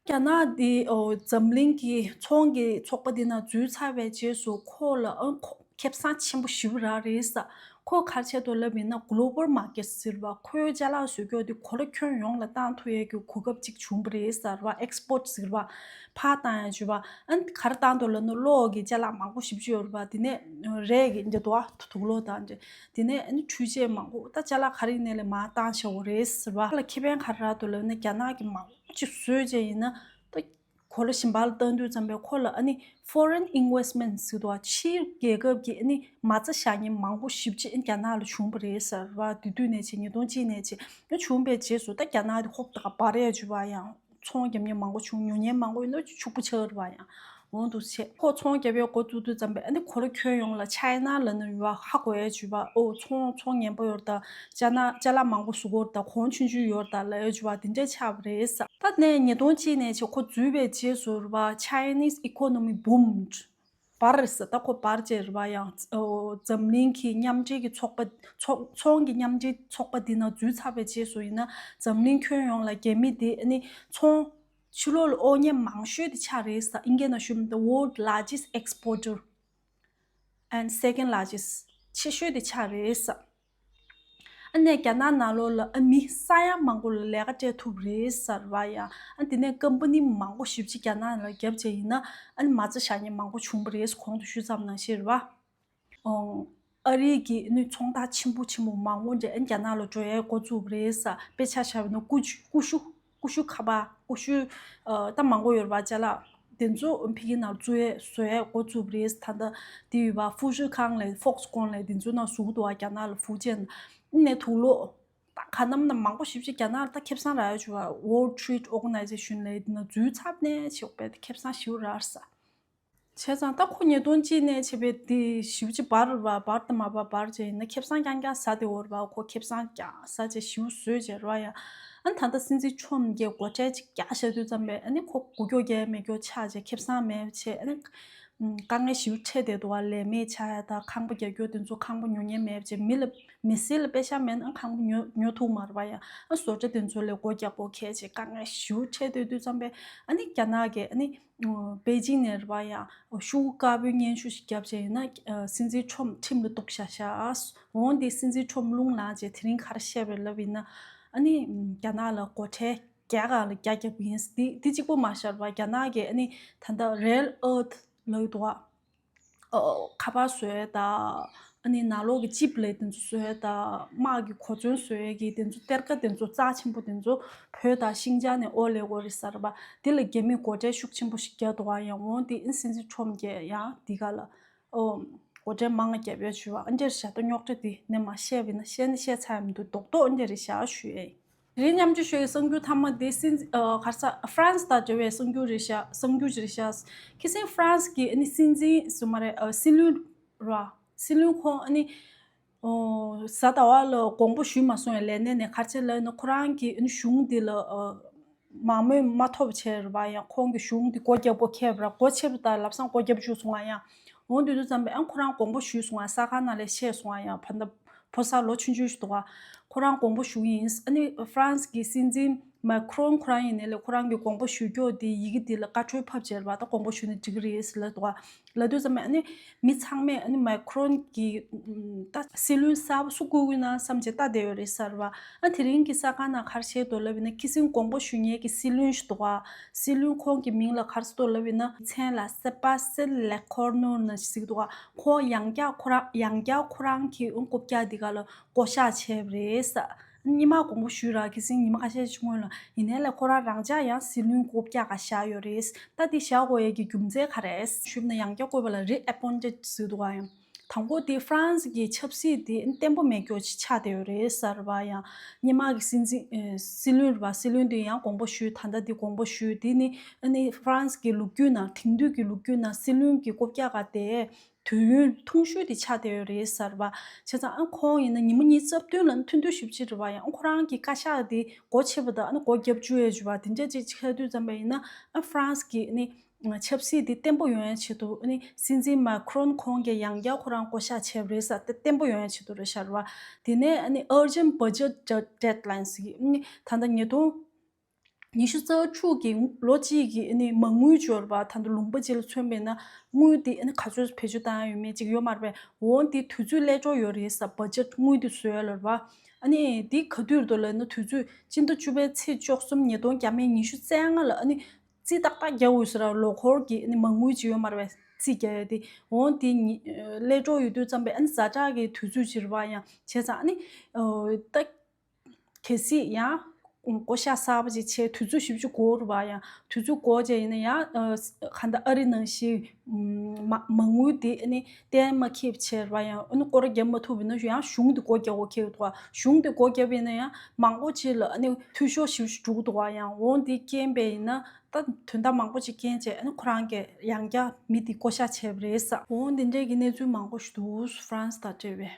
རྒྱ་ནག་འདི་འོ་འཛམ་གླིང་གི་ཚོང་གི་ཚོགས་པ་འདི་ནང་འཛུལ་ཚར་བའི་རྗེས་སུ་ཁོ་ལ་ཨང་ཁོ་ཁེ་བཟང་ཆེན་པོ་ཞེ་པོ་རག་རེད་ས། ཁོ་ག་རེ་བྱས་འདུག་ལབ་ཡིན་ན་Global Market ཟེར་བ། ཁོའི་ཅ་ལག་བཟོ་ཀྱོག་འདི་གོ་ལ་ཁྱོན་ཡོངས་ལ་བཏང་ཐུབ་ཡས་ཀྱི་གོ་སྐབས་ཅིག་བྱུང་བ་རེད་ཟེར་བ། Export ཟེར་བ་ཕར་བཏང་ཡ་བྱས་པ། ཨ་ནི་ག་རེ་བཏང་འདུག་ལབ་ན་གློག་གི་ཅ་ལག་མང་པོ་ཞེ་པོ་ཅིག་ཡོད་རེད་པ། དེ་ནས་རས་ཀྱི་འདི་འདུག་ཨ་དུག་ལོག་དང་འདྲ། དེ་ནས་ཨ་ནི་འཕྲུལ་ཆས་མང་པོ་ད་ཅ་ལག་ག་རེ་ཡིན་ནའི་ལས་མར་བཏང་བཞག་ཡོད་རེད་ཟེར་བ། ལ་ཁེ་ཕན་ག་རེ་རག་འདུག་ལབ་ན་རྒྱ་ནག་གི་མང་པོ་ཅིག་བཟོས་བྱས་ཡིན་ན་ད་གོ་ལ་གཞན་པ་ལ་བཏང་དུས་ཙམ་པས་ཁོ་ལ་ཨ་ནི་Foreign Investment ཟེར་འདུག་ཨ། ཕྱིའི་རྒྱལ་ཁབ་ཀྱི་ཨ་ནི་མ་རྩ་བཞག་མཁན་མང་པོ་ཞེ་པོ་ཅིག་རྒྱ་ནག་ལ་བྱུང་བ་རེད་ཟེར་བ། དེ་དུས་ནས་བྱས་ཉིས་སྟོང་གཅིག་ནས་བྱས་བྱུང་བའི་རྗེས་སུ་ད་རྒྱ་ནག་དེ་ཧོབ་ཏེ་ག་འབར་ཡ་བྱས་པ། ཡང་ཚོང་རྒྱབ་མཁན་མང་པོ་བྱུང་། ཉོ་མཁན་མང་པོ་ཡིན་ན་ཕྱུག་པོ་ཆགས་རེད་པ། ཡང་འོང་འདུག་བྱས་ཁོ་ཚོང་རྒྱབ་ཡ་འགོ་བཙུགས་དུས་ཙམ་པས་ཨ་ནི་གོ་ལ་ཁྱོན་ཡོངས་ལ་China ལབ་ན་ཡོད་པ་ཧ་གོ་ཡ་བྱས་པ། ཨོ་ཚོང་ཚོང་ངན་པ་ཡོད་རེད་ད། ཅ་ན་ཅ་ལག་མང་པོ་བཟོ་གི་ཡོད་རེད་ད། གོང་ཆུང་ཆུང་ཡོད་རེད་ད་ལབ་ཡ་བྱས་པ་དེ་འདྲ་ཆགས་པ་རེད་ས། ད་ནས་ཉིས་སྟོང་གཅིག་ནས་བྱས་ཁོ་འཛུལ་བའི་རྗེས་སུ་རེད་པ། Chinese economy boomed. འབར་རེད་ས། ད་ཁོ་འབར་བྱས་རེད་པ། ཡང་ཨོ་འཛམ་གླིང་གི་མཉམ་འབྲེལ་གྱི་ཚོགས་པ་ཚོགས་ཚོང་གི་མཉམ་འབྲེལ་ཚོགས་པ་འདི་ནང་འཛུལ་ཚར་བའི་རྗེས་སུ་ཡིན་ན་འཛམ་གླིང་ཁྱོན་ཡོངས་ལ་རྒྱ་མི་དེ་ཨ་ནི་ཚོང་ཕྱི་ལོགས་ལ་དབོར་མཁན་མང་ཤོས་དེ་ཆགས་རེད་ས། དབྱིན་སྐད་ནང་ཞུ་ན་the world largest exporter and second largest ཆེ་ཤོས་དེ་ཆགས་རེད་ས། ཨ་ནས་རྒྱ་ནག་ནང་ལོགས་ལ་ཨ་མི་ས་ཡ་མང་པོ་ལ་ལས་ཀ་སྤྲད་ཐུབ་རེད་ཟེར་བ་ཡ། ཨ་དེ་ནས་ཀམ་པ་ནི་མང་པོ་ཞེ་པོ་ཅིག་རྒྱ་ནག་ལ་བརྒྱབ་བྱས་ཡིན་ན་ཨ་ནི་མ་རྩ་བཞག་མཁན་མང་པོ་བྱུང་བ་རེད། གོང་དུ་ཞུས་ཙམ་ནང་བཞིན་རེད་བ། ཨོ། ཨ་རི་གི་ཨ་ནི་ཚོང་རྟགས་ཆེན་པོ་ཆེན་པོ་མང་པོ་འདྲ་ཨ་ནི་རྒྱ་ནག་ལ་འགྲོ་ཡས་འགོ་བཙུགས་པ་རེད་ས། དཔེ་ཆ་བཞག་པ་ཡིན་ན་ཀུ་ཤུ་ཀུ་ཤུ་ཀུ་ཤུ་ཁ་པར་ཀུ་ཤུ་ཨ་ད་མང་པོ་ཡོད་རེད་བ། ཅ་ལག་དེ་ཚོ་ཕ་གི་ནང་བཙུགས་ཡས་བཟོ་ཡས་འགོ་བཙུགས་པ་རེད། ད་ལྟ་དེ་ཡོད་པ་ཧྥུ་ཤུ་ཁང་ལས་ཧྥོག་སི་ཀོན་ལས་དེ་ཚོ་ནང་བཟོ་གི་འདུག་བ། རྒྱ་ནག་ལ་ཧྥུ་ཅན་ནས་དུག་ལོག་ད་ག་ནམ་ན་མང་པོ་ཞེ་པོ་ཅིག་རྒྱ་ནག་ལ་ད་ཁེ་བཟང་རག་ཡོད་བྱུང་བ། World Trade Organization ལས་དེ་ནང་འཛུལ་ཚར་ནས་ཆོག་པས་ད་ཁེ་བཟང་ཞེ་པོ་རག་ས། བྱས་ཙང་ད་ཁོ་ཉིས་སྟོང་གཅིག་ནས་བྱས་པའི་དེ་ཞེ་པོ་ཅིག་འབར་བ་འབར་དང་མ་འབར་འབར་བྱས་ཡིན་ན་ཁེ་བཟང་རྐྱང་རྐྱང་ཟ་བསྡད་ཡོད་རེད་བ། ཁོ་ཁེ་བཟང་རྐྱང་ཟ་བྱས་ཞེ་པོ་བཟོས་བྱས་རེད་བ་ཡ། ཨ་ནི་ད་ལྟ་སྲིད་འཛིན་ཁྲོམ་གྱི་སྒོ་ཁྲལ་ཅིག་རྒྱག་བཞག་དུས་ཙམ་པས་ཨ་ནི་ཁོ་དགུ་སྐྱོག་རྒྱག་མེད་སྐྱོག་ཆགས་བྱས་ཁེ་བཟང་མེད་བྱས་ཨ་ནི་དཀའ་ངལ་ཞེ་པོ་འཕྲད་བསྡད་འདུག་བ། ལས་མེད་ཆགས་ཡ་དང་ཁང་པ་རྒྱག་རྒྱུ་དེ་ཚོ་ཁང་པ་ཉོ་མཁན་མེད་བྱས་མི་ལ་མི་སེར་ལ་པེ་ཤག་མེད་ན་ཨ་ཁང་པ་ཉོ་ཉོ་ཐུབ་མ་རེད་བ་ཡ། ཨ་བཟོ་གྲྭ་དེ་ཚོ་ལ་སྒོ་རྒྱག་དགོས་ཁེལ་བྱས་དཀའ་ངལ་ཞེ་པོ་འཕྲད་བསྡད་དུས་ཙམ་པས་ཨ་ནི་རྒྱ་ནག་གིས་ཨ་ནི། པེ་ཅིང་ནས་རེད་པ་ཡ། ཤོག་བུ་དཀར་པོའི་སྙན་ཞུ་ཞིག་བརྒྱབ་བྱས་ཡིན་ན་སྲིད་འཛིན་ཁྲོམ་ཁྲིམས་ལ་གཏུགས་བཞག་ཤག་འོང་དེ་སྲིད་འཛིན་ཁྲོམ་རླུང་ལངས་བྱས་དེ་རིང་ག་རེ་བཤད་པ་རེད་ལབ་ཡིན་ན། ཨ་ནི་རྒྱ་ནག་ལ་སྒོ་ཁྲལ་རྒྱ་གར་ལ་རྒྱ་རྒྱབ་ཡིན། འདི་འདི་གཅིག་པོ་མ་ཤར་བ་རྒྱ་ནག་གིས་ཨ་ནི་ད་ལྟ་རེར་ཨར་ཐི་ལབ་ཡོད་འདུག་བ། ཨོ། ཁ་པར་བཟོ་ཡས་དང་། ཨ་ནི་ནང་ལོགས་ཀྱི་ཅིབ་ལས་དེ་ཚོ་བཟོ་ཡས་དང་། དམག་གི་གོ་མཚོན་བཟོ་ཡས་ཀྱི་དེ་ཚོ་གཏེར་ཁ་དེ་ཚོ་རྩ་ཆེན་པོ་དེ་ཚོ་བོད་དང་ཤིང་ཅང་ནས་ཨོ་ལས་དགོས་རེད་ཟེར་བ། དེ་ལ་རྒྱ་མིས་སྒོ་ཁྲལ་ཤུགས་ཆེན་པོ་ཞིག་རྒྱག་འདུག་ག་ཡང་འོང་དེ་ཨིན་སྲིད་འཛིན་ཁྲོམ་གྱིས་ཡང་འདི་ག་ལ་ཨོ་སྒོ་ཁྲལ་མང་བ་རྒྱབ་ཡས་བྱུས་བ། ཨ་འདྲེར་བཞག་ད་རྙོག་དྲ་དེ་ནས་མ་བཤད་པ་ཡིན་ན་བཤད་ནས་བཤད་ཚར་ཡ་མི་འདུག་རྡོག་རྡོག་ཨ་འདྲེ་རེད་བཞག་ཞུ་ཡས། དེ་རིང་མཉམ་སྤྱོད་ཞུ་ཡའི་གསར་འགྱུར་མཐའ་མ་དེ་སྲིད་ཨ་ག་རེ་ཟ་ཧྥ་རན་སི་དང་འབྲེལ་བའི་གསར་འགྱུར་རེད་ཤག་གསར་འགྱུར་ཅིག་རེད་ཤག་ཁ་སང་ཧྥ་རན་སི་གི་ཨ་ནི་སྲིད་འཛིན་སུ་མ་རེད་ཨ་སྲིད་བློན་ར་སྲིད་བློན་ཁོང་ཨ་ནི་ ཨོ། གཟའ་ཟླ་བ་ལ་དགོངས་པ་ཞུས་མ་སོང་བའི་ལས་སྣེ་ནས་ག་རེ་བྱས་ལབ་ན། ཁོ་རང་གི་ཨ་ནི་གཞུང་འདི་ལ་ཨ་མང་མོས་མ་ཐོབ་བྱས་རེད་པ། ཡང་ཁོང་གི་གཞུང་འདི་སྒོ་བརྒྱབ་པ་ཁེལ་བ་ར། སྒོ་ཕྱེ་བ་དང་ལམ་སང་སྒོ་བརྒྱབ་བཅུག་སོང་ང་། ཡང་འོང་དུས་དུས་ཙམ་པས་ཨ་ཁོ་རང་དགོངས་པ་ཞུས་སོང་ང་། གསར་ཁང་ནང་ལ་བཤད་སོང་ང་། ཡང་ཕ་ད་ཕོ་གསར་ལོ་ཆུང་ཆུང་ཞིག་འདུག་ག་ཁོ་རང་དགོངས་པ་ཞུ་གི་ཡིན། ཨ་ནི་ཧྥ་རན་སི་གི་སྲིད་འཛིན་མེ་ཁི་རོན་ཁོ་རང་ཡིན་ནའི་ལས་ཁོ་རང་གི་དགོངས་པ་ཞུ་རྒྱུ་དེ་ཡི་གེ་འདི་ལ་བཀའ་འཁྲོལ་ཕབ་བྱས་རེད་པ། ད་དགོངས་པ་ཞུ་ན་འགྲིག་གི་རེད་ཟེར་ལབ་འདུག་ག་ལབ་དུས་ཙམ་པས་ཨ་ནི་མི་ཚང་མས་ཨ་ནི་མེ་ཁི་རོན་གྱི་ད་སྲིད་བློན་གསར་པ་སུ་བསྐོ་གི་ཡོད་ན་བསམ་བྱས་ལྟ་བསྡད་ཡོད་རེད་ཟེར་བ། ཨ་དེ་རིང་གི་གསར་ཁང་ནང་ག་རེ་བཤད་འདུག་ལབ་ཡིན་ན། ཁ་སང་དགོངས་པ་ཞུ་མཁན་གྱི་སྲིད་བློན་ཞིག་འདུག་ག་སྲིད་བློན་ཁོང་གི་མིང་ལ་ག་རེ་ཟེར་འདུག་ལབ་ཡིན་ན། མཚན་ལ་སེ་པ་སེ་ལེ་ཁོར་ནོར་ན་ཟེར་གྱི་འདུག་ག་ཁོང་ཡང་བསྐྱར་ཁོ་རང་ཡང་བསྐྱར་ཁོ་རང་གི་ཨུ་བཀོད་རྒྱ་འདི་ག་ལ་བསྐོ་བཞག་བྱས་པ་རེད་ཟེར། ཉི་མ་དགོངས་པ་ཞུས་ར། ཁ་སང་ཉི་མ་ཁ་ཤས་ཤིག་སྔོན་ལ། ཡིན་ནའི་ལས་ཁོ་རང་རང་འཇགས་ཡང་སྲིད་བློན་བསྐོ་བཀྱག་ག་བཞག་ཡོད་རེད། ད་འདི་བཞག་དགོས་ཡས་ཀྱི་རྒྱུ་མཚན་ག་རེ་ཞུས་ན། ཡང་བསྐྱར་བསྐོས་པ་ལ་རི་ཨེ་པོན་ཊེཌ་ཟེར་འདུག་ག་ཡང་དང་པོ་དེ་ཧྥ་རན་སི་གི་ཆབ་སྲིད་དེ་བརྟན་པོ་མེད་རྒྱུ་ཅིག་ཆགས་བསྡད་ཡོད་རེད་ཟེར་བ། ཡང་སྔོན་མ་གི་སྲིད་འཛིན་ཨེ་སྲིད་བློན་རེད་པ། སྲིད་བློན་དེ་ཡང་དགོངས་པ་ཞུས། ད་ལྟ་འདི་དགོངས་པ་ཞུས། དེ་ནི་ཨ་ནི་ཧྥ་རན་སི་གི་ལོ་རྒྱུས་ནང་དེང་དུས་ཀྱི་ལོ་རྒྱུས་ནང་སྲིད་བློན་གྱི་བསྐོ་བཀྱག་ག་དེ་དུས་ཡུན་ཐུང་ཤོས་དེ་ཆགས་བསྡད་ཡོད་རེད་ཟེར་བ། བྱས་ཙང་ཨ་ཁོང་ཡིན་ན་ཉི་མ་ཉི་ཤུ་རྩ་བདུན་ལ་ནི་ཐུང་ཐུང་ཞེ་པོ་ཅིག་རེད་པ། ཡང་ཁོ་རང་གི་བཀའ་ཤག་དེ་སྒོ་ཕྱེ་བ་དང་ཨ་ནི་སྒོ་བརྒྱབ་བཅུག་ཡས་བྱས་པ་དེ་འདྲ་ཅིག་ཆགས་དུས་ཙམ་པ་ཡིན་ན། ཨ་ཧྥ་རན་སི་གི་ཨ་ནི་ཆབ་སྲིད་དེ་བརྟན་པོ་ཡོང་ཡས་ཆེད་དུ། ཨ་ནི་སྲིད་འཛིན་མེ་ཁི་རོན་ཁོང་གིས་ཡང་བསྐྱར་ཁོ་རང་བསྐོ་བཞག་བྱས་པ་རེད་ཟེར། དེ་བརྟན་པོ་ཡོང་ཡས་ཆེད་དུ་རེད་ཟེར་བ། དེ་ནས་ཨ་ནི་urgent budget deadlines གི་ཨ་ནི་ད་ལྟ་ཉིས་སྟོང་ཉི་ཤུ་རྩ་དྲུག་གི་ལོ་གཅིག་གི་ཨ་ནི་མ་དངུལ་འབྱོར་བ། ད་ལྟ་ལུང་པ་གཅིག་ལ་མཚོན་པ་ཡིན་ན་དངུལ་དེ་ཨ་ནི་ག་ཚོད་བེད་སྤྱོད་བཏང་ཡ་ཡོད་མེད་ཅིག་ཡོད་མ་རེད་པས། འོ་དེ་དུས་ཚོད་སླེབས་འགྲོ་ཡོད་རེད་ཟེར། བྷ་ཇེཊ་དངུལ་དེ་བཟོ་ཡ་ལ་རེད་པ། ཨ་ནི་དེ་ག་དུས་རེད་འདུག་ལབ་ན། དུས་ཚོད་སྤྱི་ཟླ་བཅུ་པའི་ཚེས་བཅུ་གསུམ། ཉིས་སྟོང་ཉི་ཤུ་རྩ་ལྔ་ལ་ཨ་ནི་རྩིས་ཏག་ཏག་རྒྱག་དགོས་ཟེར་ར། ལོ་འཁོར་གྱི་ཨ་ནི་མ་དངུལ་ཅིག་ཡོད་མ་རེད་པས། རྩིས་རྒྱག་ཡ་དེ། འོ་དེ་ཉི་སླེབས་འགྲོ་ཡོད་དུས་ཙམ་པས་ཨ་ནི་ཛ་དྲག་གི་དུས་ཚོད་ཅིག་རེད་པ། ཡང་བྱས་ཙང་ཨ་ནི་ད་གལ་སྲིད་ཡང་བསྐོ་བཞག་གསར་པ་ཅིག་བྱས། དུས་ཚོད་ཞེ་པོ་ཅིག་འགོར་བ། ཡང་དུས་ཚོད་འགོར་བྱས་ཡིན་ན་ཡང་ཨ་གང་ལྟར་ཨ་རི་ནང་བཞིན་མ་མ་དངུལ་དེ་ཨ་ནི་གཏན་མ་འཁེལ་བ་བྱས་རེད་པ། ཡང་ཨ་ནི་སྐོར་ར་བརྒྱབ་མ་ཐུབ་པ་ཡིན་ན་ཡང་གཞུང་དེ་སྒོ་རྒྱག་དགོས་འཁེལ་འདུག་ག་གཞུང་དེ་སྒོ་བརྒྱབ་པ་ཡིན་ན་ཡང་མང་པོ་ཅིག་ལ་ཨ་ནི་འཐུས་ཤོར་ཞེ་པོ་ཅིག་འགྲོ་གི་འདུག་ག་ཡང་འོ་དེ་རྐྱེན་པས་ཡིན་ན་ད་དོན་དག་མང་པོ་ཅིག་རྐྱེན་བྱས། ཨ་ནི་ཁོ་རང་གིས་ཡང་བསྐྱར་མི་དེ་བསྐོ་བཞག་བྱས་པ་རེད་ཟེར། འོ་འདི་འདྲའི་གི་གནས་ཚུལ་མང་པོ་ཞིག་འདུག་ཧྥ་རན་སི་དང་འབྲེལ་བའི།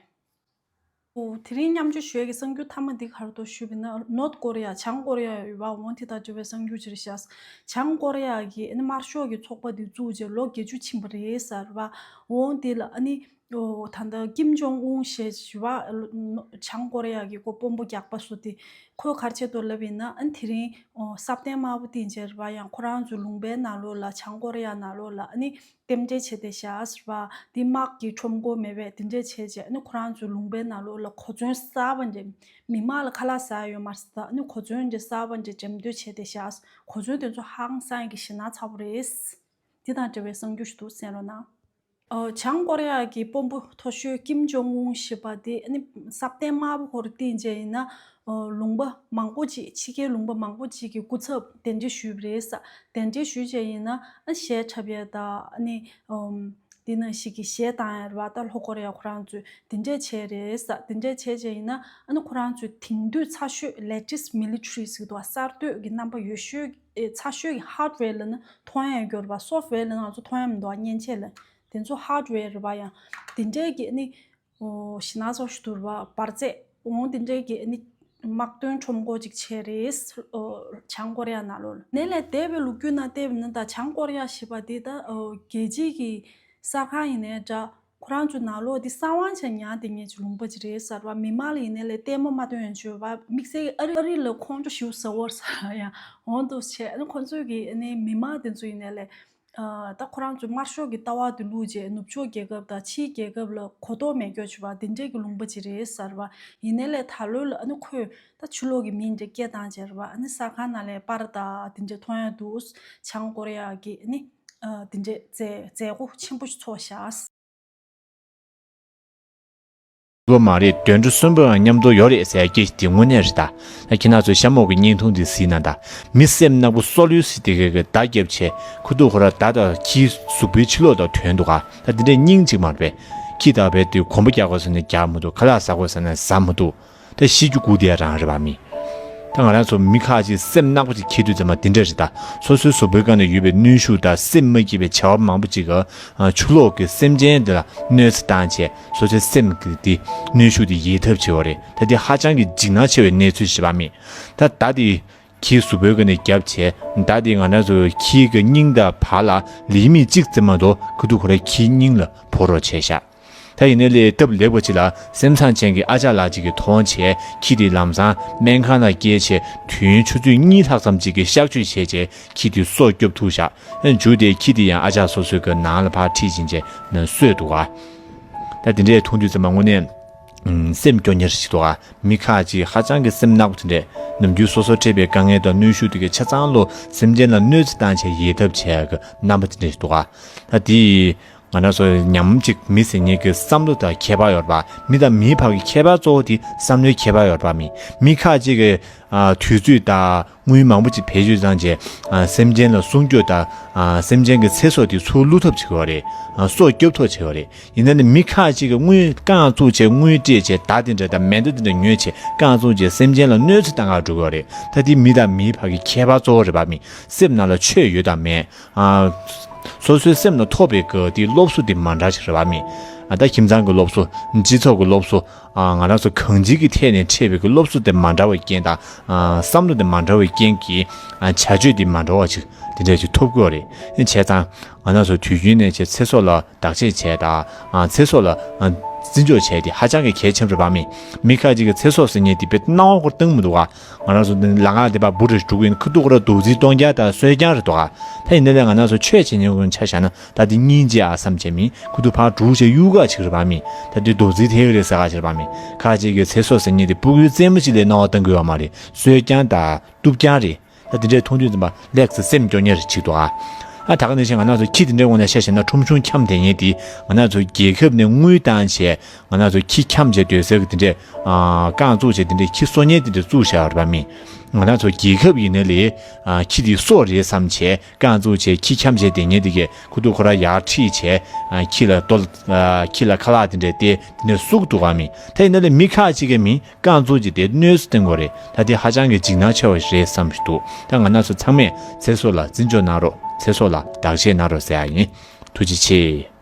ཨོ། དེ་རིང་མཉམ་སྤྱོད་ཞུ་ཡས་ཀྱི་གསར་འགྱུར་མཐའ་མ་འདི་ག་རེ་འདུག་ཞུས་པ་ཡིན་ན། ནོར་ཐ་ཀོ་རི་ཡ། བྱང་ཀོ་རི་ཡ་ཡོད་པ། འོ་དེ་དང་འབྲེལ་བའི་གསར་འགྱུར་ཅིག་རེད་ཤག་བྱང་ཀོ་རི་ཡ་གིས་ཨ་ནི་དམར་ཤོག་གི་ཚོགས་པ་འདི་བཙུགས་བྱས་ལོ་བརྒྱད་ཅུ་ཕྱིན་པ་རེད་ཟེར་བ། འོ་དེ་ལ་ཨ་ནི་ཨོ་ད་ལྟ་ཀིམ་ཇོང་ཨུན་ཞེས་བྱ་བ། བྱང་ཀོ་རི་ཡ་གི་ཁོ་དཔོན་པོ་རྒྱག་པ་བཟོ་དེ། ཁོས་ག་རེ་བྱས་འདུག་ལབ་པ་ཡིན་ན། ཨ་ནི་དེ་རིང་ཨོ་སྲ་བརྟན་དམར་པོ་དེ་བྱས་རེད་པ། ཡང་ཁོ་རང་ཚོའི་ལུང་པའི་ནང་ལོགས་ལ། བྱང་ཀོ་རི་ཡ་ནང་ལོགས་ལ་ཨ་ནི་རྟེན་འབྲེལ་བྱས་ཏེ་བཞག་ཟེར་བ། དེ་དམག་གི་ཁྲོམ་སྐོར་མེད་པས། དེ་འདྲས་བྱས་བྱས་ཨ་ནི་ཁོ་རང་ཚོའི་ལུང་པའི་ནང་ལོགས་ལ་གོ་མཚོན་གསར་པ་འདྲ། མི་མང་ལ་ཁ་ལག་ཟ་ཡ་ཡོད་མ་རེད་ཟེར། ཨ་ནི་གོ་མཚོན་འདྲ་གསར་པ་འདྲ་འགྲེམས་སྟོན་བྱས་ཏེ་བཞག་གོ་མཚོན་དེ་ཚོ་ཧང་སང་ཡ་གི་ཞེད་སྣང་ཚ་པོ་རེད། འདི་དང་འབྲེལ་བའི་གསར་འགྱུར་ཞིག་འདུག་གསན་རོགས་གནང་། ཨོ། བྱང་ཀོ་རི་ཡ་གི་དཔོན་པོ་མཐོ་ཤོས་ཀིམ་ཇོང་ཨུན་ཞེས་པ་དེ་ཨ་ནི་སྲ་བརྟན་དམར་པོ་ཁོ་རང་བསྟེན་བྱས་ཡིན་ན། ཨོ། ལུང་པ་མང་པོ་ཅིག་ཕྱི་རྒྱལ་ལུང་པ་མང་པོ་ཅིག་གི་སྐུ་ཚབ་གདན་འདྲེན་ཞུས་པ་རེད་ཟེར། གདན་འདྲེན་ཞུས་བྱས་ཡིན་ན་ཨ་གཞས་འཁྲབ་ཡས་དང་། ཨ་ནི་ཨོམ། འདི་ནང་བཞིན་གྱི་གཞས་བཏང་ཡས་རེད་པ། ད་ལྷོ་ཀོ་རི་ཡ་ཁོ་རང་ཚོས་དེ་འདྲས་བྱས་རེད་ཟེར། དེ་འདྲས་བྱས་བྱས་ཡིན་ན་ཨ་ནི་ཁོ་རང་ཚོས་དེང་དུས་ཚ་ཤོས། latest military ཟེར་གྱི་འདུག་ག་གསར་གཏོད་ཀྱི་རྣམ་པ་ཡོད་ཤོས། ཨེ། ཚ་ཤོས་ཀྱི་ཧར་ཌི་ཝེར་ལབ་ན་མཐོང་ཡ་ཡོད་རེད་པ། སོཕ་ཝེར་ལབ་ན་ང་ཚོ་མཐོང་ཡ་མི་འདུག་ག་མཉེན་ཆས་ལབ། དེ་ཚོ་ཧར་ཌི་ཝེར་རེད་པ། ཡང་དེ་འདྲས་ཀྱི་ཨ་ནི་ཨོ་ཞེད་སྣང་ཚ་པོ་ཞིག་འདུག་རེད་པ། འབར་རྫས། འོ་དེ་འདྲས་ཀྱི་ཨ་ནི་དམག་དོན་ཁྲོམ་སྐོར་ཅིག་བྱས་རེད། ཨོ། བྱང་ཀོ་རི་ཡ་ནང་ལོགས་ལ། ནས་ལས་འདས་པའི་ལོ་རྒྱུས་ནང་བལྟས་པ་ན། ད་བྱང་ཀོ་རི་ཡ་ཞེས་པ་འདི་ད་ཨོ་རྒྱལ་སྤྱི་གི་གསར་ཁང་ཡིན་ནའི་འདྲ། ཁོ་རང་ཚོའི་ནང་ལོགས་འདི་གསང་བ་བྱས་ཉར་བསྡད་མཁན་གྱི་ལུང་པ་ཅིག་རེད་ཟེར་བ། མི་མང་ལ་ཡིན་ནའི་ལས་ལྟད་མོ་མ་སྟོན་ཡང་ཆོག་པ། དམིགས་བསལ་གྱི་ཨ་རི། ཨ་རི་ལ་ཁོང་ཚོ་ཞེ་པོ་ཟ་བོར་ཟེར་ཡང་འོང་འདུག་བྱས། ཨ་ནི་ཁོང་ཚོས་ཀྱི་ཨ་ནི་མི་མང་དེ་ཚོ་ཡིན་ནའི་ལས། ཨ། ད་ཁོ་རང་ཚོས་དམར་ཤོག་གི་ལྟ་བ་དེ་བླུགས་རྗེས་ནུབ་ཕྱོགས་རྒྱལ་ཁབ་དང་ཕྱིའི་རྒྱལ་ཁབ་ལ་གོ་རྟོགས་མེད་སྐྱོ་བྱུང་བ་དེ་འདྲས་ཀྱི་ལུང་པ་ཅིག་རེད་ཟེར་བ། ཡིན་ནའི་ལས་ད་ལོ་ལ་ཨ་ནི་ཁོས་ད་ཕྱི་ལོགས་ཀྱི་མི་འདྲ་སྐད་བཏང་བྱས་རེད་པ། ཨ་ནི་གསར་ཁང་ནང་ལ་པར་དང་དེ་འདྲས་མཐོང་ཡ་འདུག་བྱང་ཀོ་རི་ཡ་གི་ཨ་ནི་ཨ། དེ་འདྲས་མཛད་མཛད་སྒོ་ཆེན་པོ་ཞིག་ཚོགས་བཞག་ལོ་མ་རེད། དུད་འགྲོ་གསོན་པོའང་མཉམ་དུ་ཡོད་རེད་ཟེར་ཡ་སྐད་ཆ་དེ་དངོས་གནས་རེད་ད། ད་ཁྱེད་རང་ཚོས་གཤམ་འོག་གི་བརྙན་ཐུང་འདི་གཟིགས་ན་ད། མི་སེམས་ནག་པོ་སྲོག་བླུའི་སྲིད་དེ་གའི་གི་མདའ་བརྒྱབ་བྱས། ཁུ་ཐུག་ཁོ་ར་མདའ་དང་ཁྱིའི་གཟུགས་པོའི་ཕྱི་ལོགས་དང་ཐོན་འདུག་ག་ད་དེ་འདྲས་སྙིང་གཅིག་མ་རེད་པས། ཁྱི་དང་བས་དུས་གོམ་པ་རྒྱག་དགོས་ཟེར་ན་རྒྱག་མི་འདུག་ཁ་ལག་ཟ་དགོས་ཟེར་ན་ཟ་མི་འདུག་ད་ཤི་རྒྱུ་སྒུག་བསྡད་རང་རེད་པ་མི། ད་ང་རང་ཚོ་མི་ཁ་ཅིག་སེམས་ནག་པོ་ཅིག་འཁྱེར་དུས་ཙམ་པ་འདི་འདྲ་རེད་ད། སོ་སོའི་གཟུགས་པོའི་སྒང་ནས་ཡོད་པའི་གནོན་ཤུགས་དང་སེམས་མ་སྐྱིད་པའི་བྱ་བ་མང་པོ་ཅིག་ག་ཆུ་ལོག་གི་སེམས་ཅན་འདི་ལ་གནོད་འཚེ་བཏང་བྱས་སོ་སོའི་སེམས་ཀྱི་དེ་གནོན་ཤུགས་དེ་ཡལ་ཐབས་བྱེད་པ་རེད། ད་དེ་ཧ་ཅང་གི་འཇིགས་སྣང་ཆེ་བའི་གནས་ཚུལ་ཞིག་རེད་པ་མི། ད་ད་དེ་ཁྱིའི་གཟུགས་པོའི་སྒང་ནས་བརྒྱབ་བྱས་ད་དེ་ང་རང་ཚོ་ཁྱི་གི་སྙིང་དང་བ་ལ་ལི་མི་གཅིག་ཙམ་མ་གཏོགས་ཁུ་ཐུག་ཁོ་རའི་ཁྱིའི་སྙིང་ལ་ཕོག་རོགས་བྱས་ཤག་ད་ཡིན་ནའི་ལས་སྟབས་ལེགས་པ་ཅིག་ལ་སེམས་བཟང་ཅན་གྱི་ཨ་ཅག་ལགས་ཅིག་གིས་མཐོང་བྱས་ཁྱི་དེ་ལམ་སང་སྨན་ཁང་ལ་བསྐྱལ་བྱས་དུས་ཡུན་ཆུ་ཚོད་གཉིས་ལྷག་ཙམ་ཅིག་གི་གཤག་བཅོས་བྱས་བྱས་ཁྱི་དེ་སྲོག་སྐྱོབ་ཐུབ་ཤག་མཇུག་དེ་ཁྱི་དེ་ཡང་ཨ་ཅག་སོ་སོའི་གི་ནང་ལ་ཕར་ཁྲིད་ཕྱིན་བྱས་ནས་གསོས་འདུག་ག་ད་དེ་འདྲས་མཐོང་དུས་ཙམ་པ་དངོས་གནས་ཨམ། སེམས་སྐྱོ་ཉེར་ཞིག་འདུག་ག་མི་ཁ་ཅིག་ཧ་ཅང་གི་སེམས་ནག་པོ་དེ་འདྲས་ནམ་རྒྱུན་སོ་སོར་འཕྲད་པའི་དཀའ་ངལ་དང་གནོན་ཤུགས་དེ་གའི་ཆ་ཚང་ལོ་སེམས་ཅན་ལ་གནོད་འཚེ་བཏང་བྱས་ཡལ་ཐབས་བྱས་གི་རྣམ་པ་དེ་འདྲས་ཞིག་འདུག་ག་ད་དེ་ང་རང་ཚོ་ཉམས་ཅིག་མི་ཟེར་མཁན་གྱི་བསམ་བློ་དང་ཁྱད་པར་ཡོད་རེད་པ། མི་དང་མིའི་བར་གྱི་ཁྱད་པར་གཙོ་བོ་དེ་བསམ་བློའི་ཁྱད་པར་ཡོད་རེད་པ་མི། མི་ཁ་ཅིག་གིས་ཨ། དུས་ཚོད་དང་དངུལ་མང་པོ་ཅིག་བེད་སྤྱོད་བཏང་བྱས་ཨ། སེམས་ཅན་ལ་སྲུང་སྐྱོབ་དང་ཨ། སེམས་ཅན་གྱི་ཚེ་སྲོག་དེ་ཚུར་བླུ་ཐབས་བྱེད་ཀྱི་ཡོད་རེད། ཨ། སྲོག་སྐྱོབ་ཐབས་བྱེད་ཀྱི་ཡོད་རེད། ཡིན་ན་ནི་མི་ཁ་ཅིག་གིས་དངུལ་རྐང་བཙུགས་བྱས་དངུལ་སྤྲད་བྱས་མདའ་དེ་འདྲ་དང་མེ་མདའ་དེ་འདྲ་ཉོས་བྱས་རྐང་བཙུགས་བྱས་སེམས་ཅན་ལ་གནོད་འཚེ་བཏང་ག་འགྲོ་གི་ཡོད་རེད། ད་དེ་མི་དང་མིའི་བར་གྱི་ཁྱད་པར་གཙོ་བོ་རེད་པ་མི། སེམས་ནང་ལ་ཆོས་ཡོད་དང་མེད། ཨ། སོ་སོའི་སེམས་ལ་ཐོབ་པའི་གི་དེ་སློབ་གསོ་དེ་མ་འདྲ་ཞིག་རེད་པ་མི། ཨ། ད་ཁྱིམ་ཚང་གི་སློབ་གསོ། སྤྱི་ཚོགས་ཀྱི་སློབ་གསོ། ཨ། ང་རང་ཚོ་གང་ཅིའི་གི་ཐད་ནས་འཕྲད་པའི་གི་སློབ་གསོ་དེ་མ་འདྲ་བའི་རྐྱེན་དང་། ཨ། བསམ་བློ་དེ་མ་འདྲ་བའི་རྐྱེན་གྱིས། ཨ། བྱ་སྤྱོད་དེ་མ་འདྲ་བ་ཅིག་དེ་འདྲ་ཅིག་ཐོབ་ཀྱི་ཡོད་རེད། བྱས་ཙང་ང་རང་ཚོ་དུས་རྒྱུན་ནས་ཅིག་ཚེ་སྲོག་ལ་བདག་གཅེས་བྱས་དང་། ཨ། ཚེ་སྲོག་ལ། ཨ། བརྩི་འཇོག་བྱས་ཏེ་ཧ་ཅང་གི་གལ་ཆེན་པོ་རེད་པ་མི། མི་ཁ་ཅིག་གིས་ཚེ་སྲོག་ཟེར་མཁན་དེ་དཔེ་སྣང་བ་སྐོར་བཏང་མི་འདུག་ག་ང་རང་ཚོ་འདི་ལ་ང་དེ་པ་འབུ་རེ་འགྲོ་གི་ཡིན། ཁུ་ཐུག་ཁོ་ར་རྡོག་རྫིས་གཏོང་རྒྱག་དང་གསོད་རྐྱང་རེད་འདུག་ག་ད་ཡིན་ནའི་ལས་ང་རང་ཚོ་ཆོས་བྱེད་མཁན་ཀུན་ཆ་བཞག་ན་ད་འདི་སྙིང་རྗེ་ཨ་བསམ་བྱས་མི། ཁུ་ཐུག་ཕར་འགྲོ་བྱས་གཡུག་ག་ཅིག་རེད་པ་མི། ད་འདི་རྡོག་རྫིས་ཐེག་རེད་ཟེར་ག་ཅིག་རེད་པ་མི། ཁ་ཅིག་གིས་ཚེ་སྲོག་ཟེར་མཁན་དེ་སྤུ་གུའི་རྩེད་མོ་ཅིག་ལས་སྣང་བ་གཏང་གི་ཡོད་མ་རེད། གསོད་རྐྱང་དང་གཏུབ་རྐྱང་རེད། ད་དེ་འདྲས་མཐོང་དུས་ཙམ་པ་ལེགས་སེ་སེམས་སྐྱོ་ཉེར་ཅིག་འདུག་ཨ། ཨ། ད་ག་ནང་བཞིན་ང་རང་ཚོ་ཁྱི་དེ་འདྲའི་ངོས་ནས་བཤད་བཤད་ན་ཁྲོམ་གཞུང་འཁྱམས་བསྡད་མཁན་དེ་ང་རང་ཚོ་རྒྱལ་ཁབ་ནས་དངུལ་བཏང་བྱས་ང་རང་ཚོ་ཁྱི་འཁྱམས་བྱས་སྡོད་སའི་གི་དེ་འདྲས། ཨ། རྐང་བཙུགས་བྱས་དེ་འདྲས་ཁྱི་གསོ་མཁན་དེ་འདྲས་བཙུགས་བཞག་ཡོད་རེད་པ་མི། ང་རང་ཚོ་རྒྱལ་ཁབ་ཡིན་ནའི་ལས། ཨ། ཁྱི་དེ་སྲོག་རེད་བསམ་བྱས་རྐང་བཙུགས་བྱས་ཁྱི་འཁྱམས་བྱས་བསྡད་མཁན་དེ་གས་ཁུ་ཐུག་ཁོ་ར་ཡར་ཁྲིད་བྱས། ཨ། ཁྱི་ལ་ལྟོ། ཨ། ཁྱི་ལ་ཁ་ལག་དེ་འདྲས་སྟེར་དེ་འདྲས་བཙུགས་འདུག་ག་མི། ད་ཡིན་ནའི་ལས་མི་ཁ་ཅིག་གིས་མི། རྐང་བཙུགས་ཀྱི་དེ་གནོད་འཚེ་བཏང་གི་ཡོད་རེད། ད་དེ་ཧ་ཅང་གི་འཇིགས་སྣང་ཆེ་བ་ཞིག་རེད་བསམ་ཞིག་འདུག་ད་ང་རང་ཚོ་ཚང་མས་ཚེ་སྲོག་ལ་བརྩི་འཇོག་གནང་རོགས། ཚེ་སྲོག་ལ་བདག་གཅེས་གནང་རོགས་ཟེར་ཡ་ཡིན། ཐུགས་རྗེ་ཆེ།